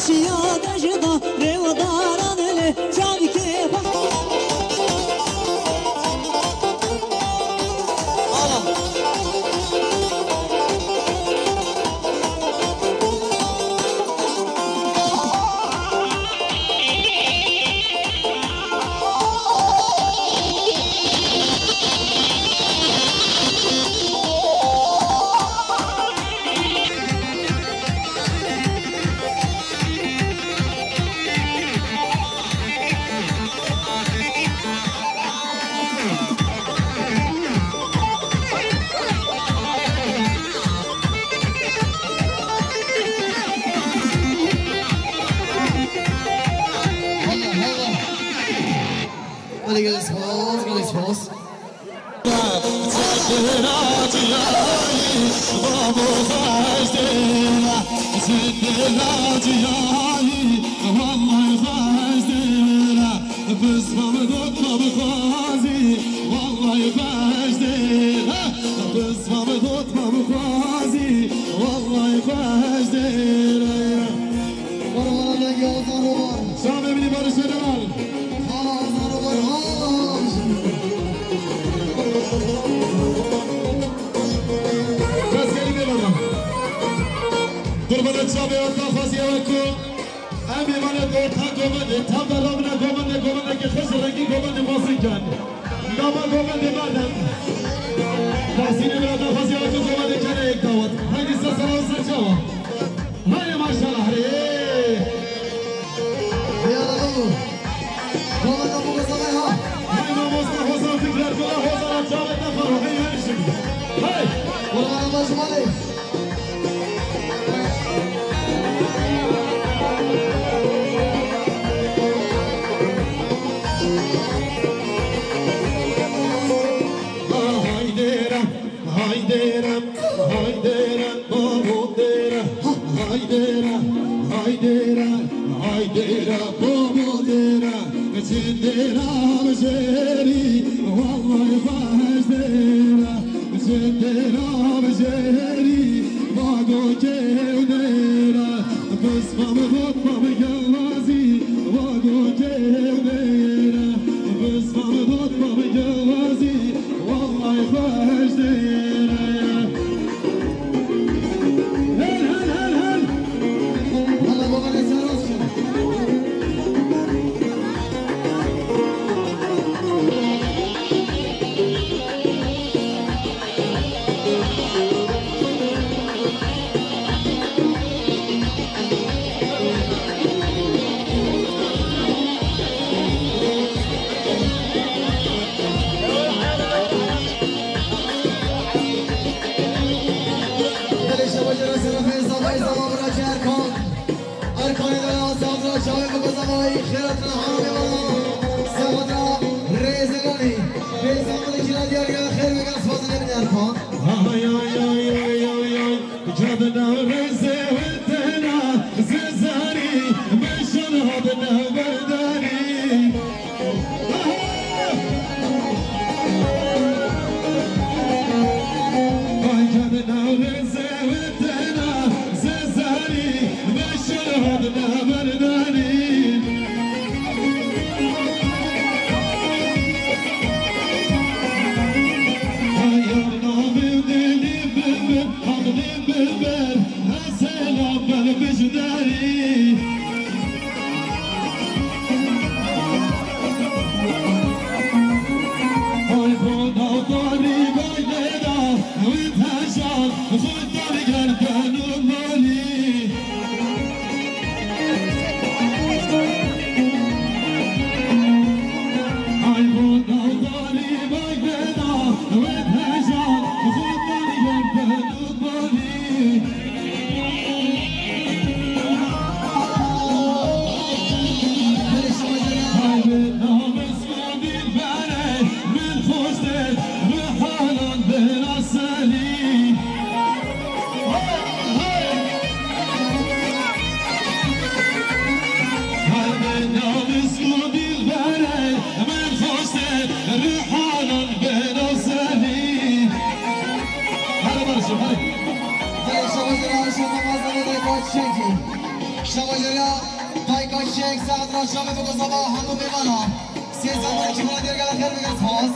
Şiya de ji da rêwdaran lê çavkê xwe. Gelek spas, gelek spas. Wara wara dengê Ozan Robar. Çavê min ê barişê de al. Hala Ozan Robar, hala. Rastgelî bê baba. Qurbana çavê ata xwazî ew e ku em ê mane orta govendê, tam da ramina govendê, govendekê xweş rengî govendê mezin ken. Dama govendê me dem. Xwazînê min ata xwazî ew e ku govendê kene yek dawet. Haydi ser sera ser çawa. Haydi maşallah, hey. Hey, Allah'ım. Baba, kapı kızına ya. Hey, mamosta, Hozan Fikret, Baba, Hozan Atçalı, Tafarı, hey, her işim. Hey. Baba, anlaşmalı. Haydi, Haydêre, haydêre, babo dêre. Haydêre, haydêre, haydêre, babo dêre. Çi dêra bijêrî, wallahî xweş dêre. Çi dêra bijêrî, bago kêw dêre. Pisma bi dot ma bi gelazî, bago kêw dêre. Pisma bi dot ma bi gelazî, Wallahî xweş dêre. Hel, hel, hel, hel. Wala baba ne sarhoş. Dilê şeva jê re serafê zavayê zava bira çi Erkan. Erkanê de ya sazra çavê biko zavayî xêratina hamê wala. Sexwatra rêzelanî. Pê zafirê jîna diyar gere xêr bike spasê min Erkan. Ay, ay, ay, ay, ay, ay. Cadina rêzê wê tena zêzarî, meşan hadina berdarî. Ay, cadina rêzê wê tena zêzarî, meşan hadina berdarî. Ay, yar navê dêlî bibin, Haqlî biber, hesela ber bijdarî. Ay, bo navdarî baydêra, wî teşan, xwe dar gel benu malî. Ay, bo navdarî baydêra, wî teşan, xwe dar gel benu Hadi barışın, hadi. Hadi şabazı, hadi şabazı, hadi kaç çekin. Şabajeriya dayika çiçek, saet ra şavê biko zava hemû mêvana. Sê saet ra çimana diyar gela xêr bigir spas.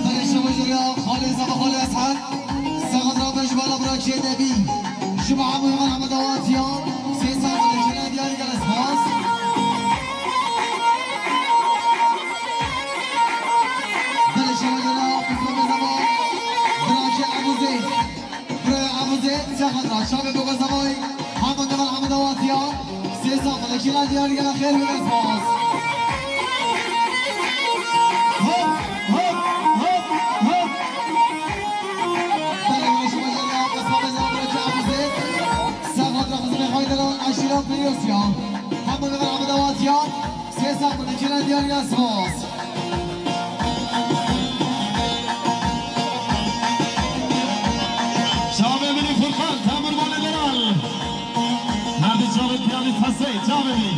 Belê şabajeriya xalê Zava, xalê Eshed. Sexan rabin ji bala bira Çêdebî. Ji bo hemû heman heme dawatiyan. Sê saet li çêna diyarî gele spas. Belê şabajeriya Mustafa Zava. Bira Çê Ebûzê. Bira Ebûzê. Sexan ra şavê biko zavayê. Hemû heman heme dawatiyan. Sê saet li çêna diyarî gele xêr bigir spas. Hop, hop, hop, hop. Belê, belê, şima jî ya, qisma bêjin, bira Çê Ebûzê. Sexan ra xizmê xwe dera eşîra Pêriyosiya. Hemû li vir Ehmed Awatiya. Sê saet li çêna diyarî gele spas. Çavê min î Furqan, Temurbanê Delal. Her du çavê piyalî Hesey, çavê min.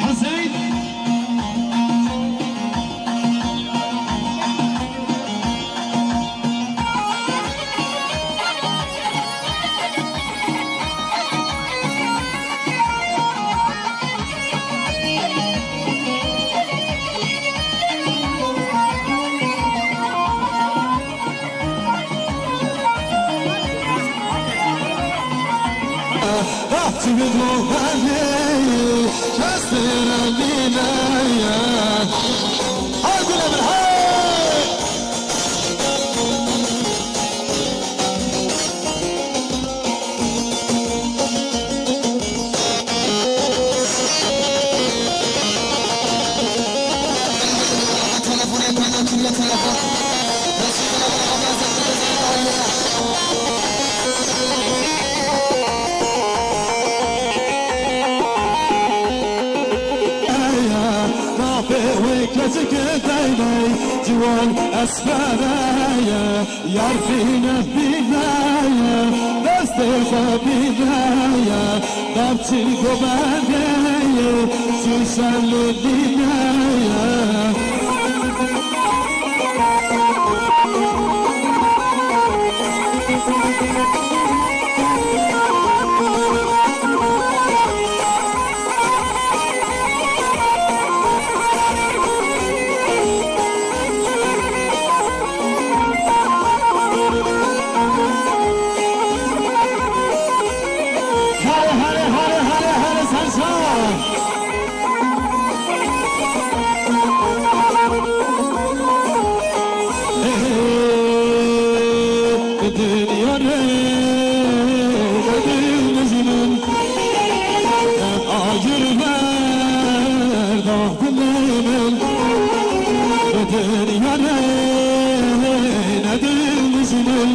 Hesey. Navê wê keçikê deyney ciwan esmereye. Yar fîne bîneye, destê xwe bîneye, dapçî gobendeye, çûşe li dîneye. Hare, hare, hare, hare, hare, ser çawa. Bi dinya re, bi dinya jinin, acir berda dilê min. Bi dinya re, ne dil dijmin,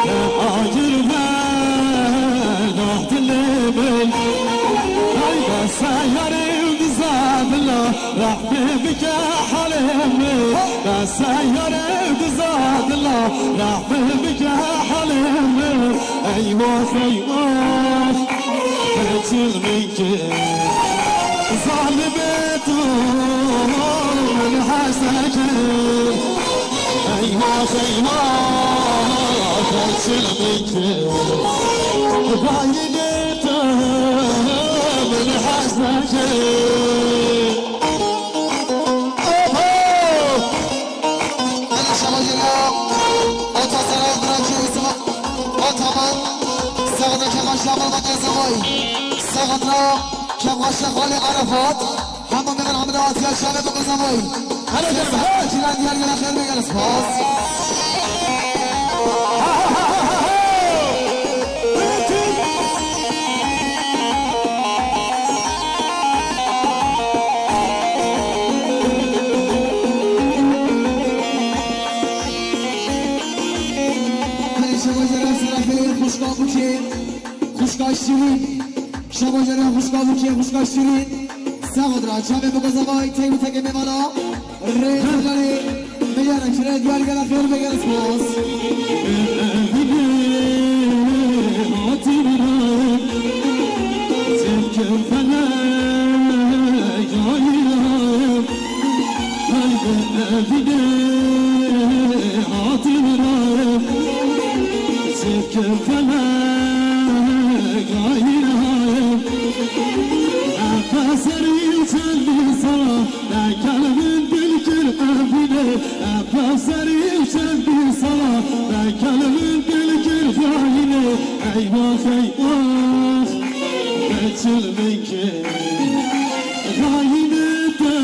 ne acir berda dilê min. Ay bes yarê û dizadila, rehmê bike halê min. Bes yarê û dizadila, Rehme bike halê min, eyvah, eyvah. Çil min kir, zalimê tu min hasta kir. Eyvah, eyvah, çil min kir. Dayinê tu min hasta kir. Oho! Hadi şabajına. Ota sana bırakıyor Yusuf. Ota ben. Sağda Kemal Şamal bak yazamay. Sağda Kemal Şamal Arafat. Hemû mêvan hemû dawetiya şavê biqizemay. Hele gel, he. Çilan diyar gele xêr bigere spas. Hadi şabajına Serafê, xuşka Bukê, xuşka Şirîn. Şabajana xuşka Bukê, xuşka Şirîn. Sağ ol, çavê biqizemay, tey bi tekê mêvana. Rê Tolganê, meyara çire diyar gela xêr bigere spas. Çirkin felek aynaye. Epe serî çendî sala, dekel min dil kir evîne. Epe serî çendî sala, dekel min dil kir xayine. Eyvah, eyvah, beçil min kir. Xayine te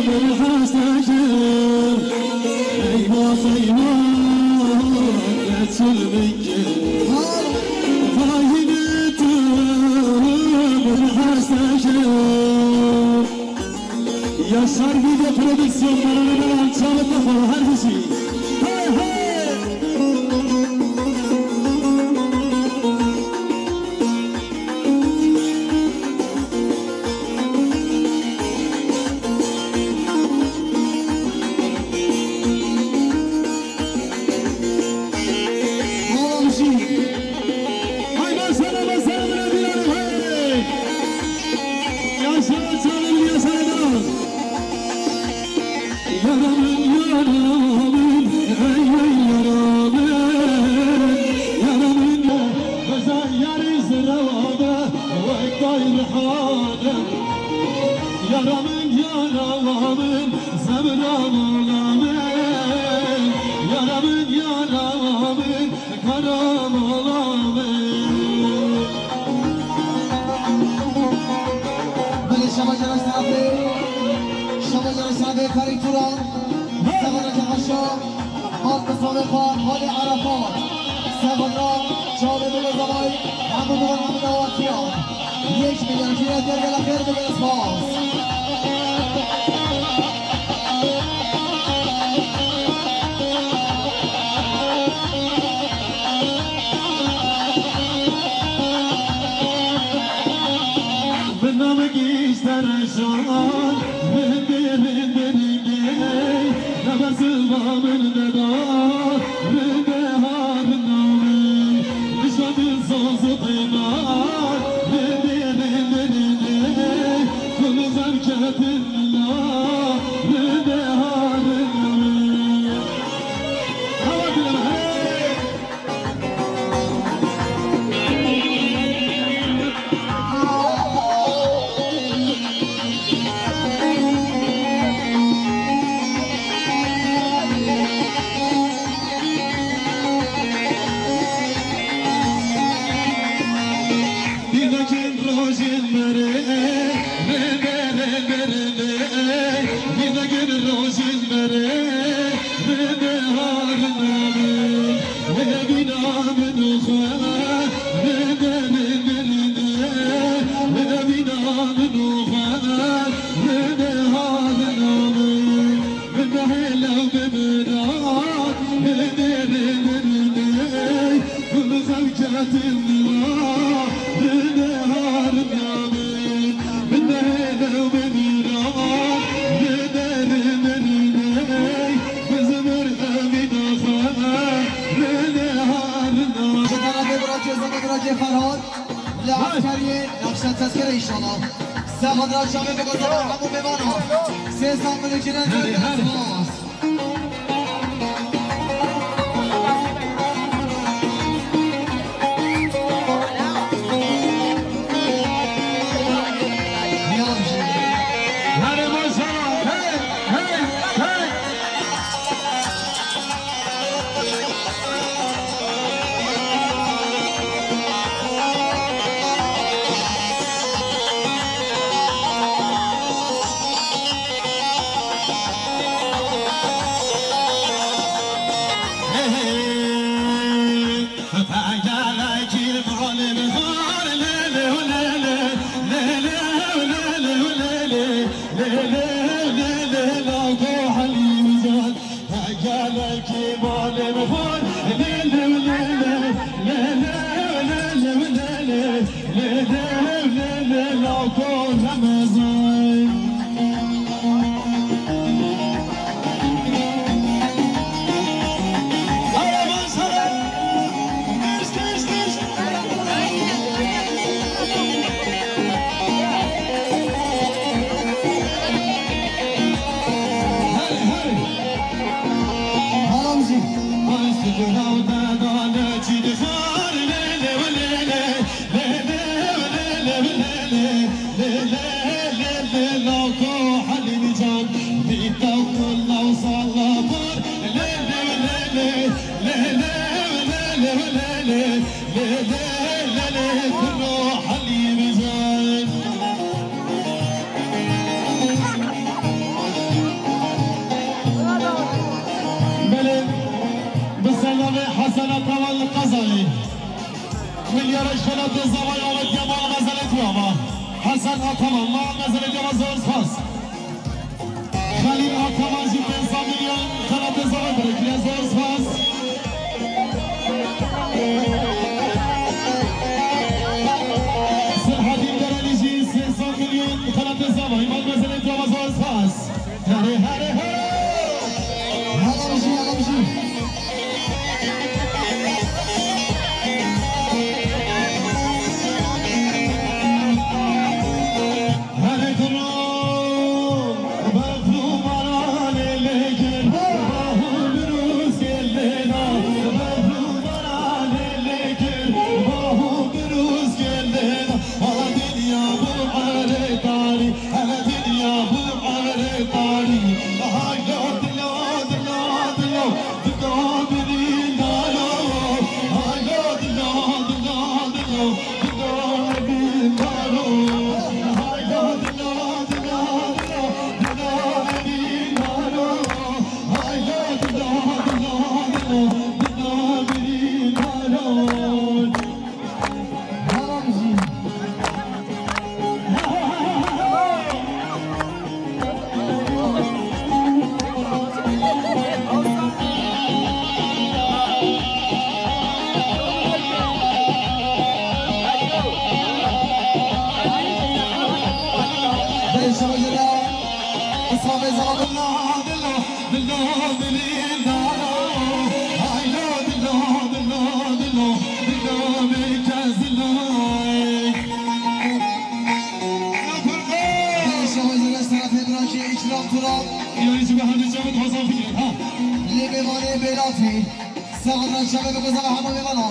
min hasta kir. Eyvah, eyvah, beçil min kir. Xayine te min hasta kir. Yaşar Video Prodüksiyon, Merhaba Meral, Çağla Kafa, her kişi. Hey, hey! Hay maşallah, maşallah, bile bile, hey! Yaşa, canım, yaşa, devam. Yaramın, yaramın, ey, ey, yaramın, yaramın, ya. Beza yarı zıravadı, vay, vay, rahadım. Yaramın, yaramın, zemramalımın, yaramın, yaramın, Belê şeva jera serafê, şeva jera serafê Karî Turan, Sevara Kehaşa, Altı Samefa, Hali Arafat, Sevara, Çavê Belo Zavay, Hemdu Duran, Hemdu Dawatiya. Yeş milyar kira dergela xêr bigere spas. Bi namekî ji te re şan, rindê, rindê, rindê, nebe ziva min neda, rindê ha rinda min, nişta min soz û qîmet, rindê, rindê, rindê, gul û zevketin la, rindê ha rinda min. Hewa dilem hey! Dînekin rojin merê, rindê, rindê, rindê, dînekin rojin merê. Rindê ha rinda min, wê bîna min û xwe. Rindê, rindê, rindê, wê bîna min û xwe. Rindê ha rinda min, min nehêle min ra. Rindê, rindê, rindê, min xew ketin ra. Rindê ha rinda min, min nehêle min ra. Rindê, rindê, rindê, Bi zimir evîna Ferhat, li eskeriyê nexşe tezkere înşallah. Sexadra çavê bigozana hemû mêvana. Sê sal milikîne derdine spas. Belê, bi selamê Hesen Ataman li qezayê. Milyara ji xelatê zavayê avêtiye mala mezelê tiya ma. Hesen Ataman, mala mezelê tiya ma zor spas. Xelîl Ataman jî pênc sed milyon xelatê zavayê birêkiriye zor spas. Sirhedîn Derelî jî sê sed milyon xelatê zavayê mala mezelê tiya ma zor spas. Herê, herê, herê! Yalan jî, yalan jî. Herê kuro, bexlu maranê lêkir, bahu birûz gelêna, bexlu maranê lêkir, bahu birûz gelêna. Hala dinya bu erê tarî, hala dinya bu erê tarî. Hayda dilo, dilo, dilo, dilo birîndaro. Hayda dilo, dilo, dilo, dilo birîndaro. Hayda dilo, dilo, dilo, dilo birîndaro. Hayda dilo, dilo, dilo, dilo birîndaro. Lê mêvanê Bêlatî. Saxan çavê bigozana hemû mêvana.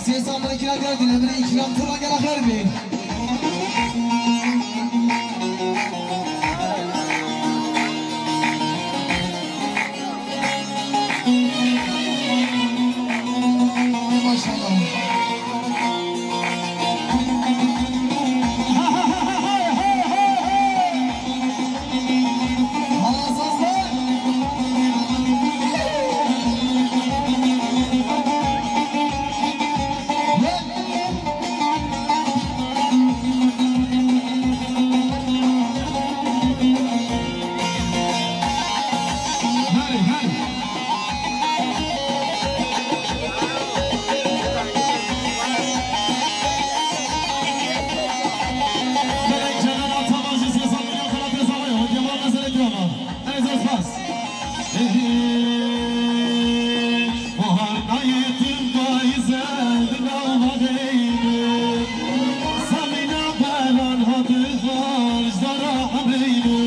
Sê sal milikîna derdine min îkram tu ra gela xêr bê. Maşallah. Zara Emîn û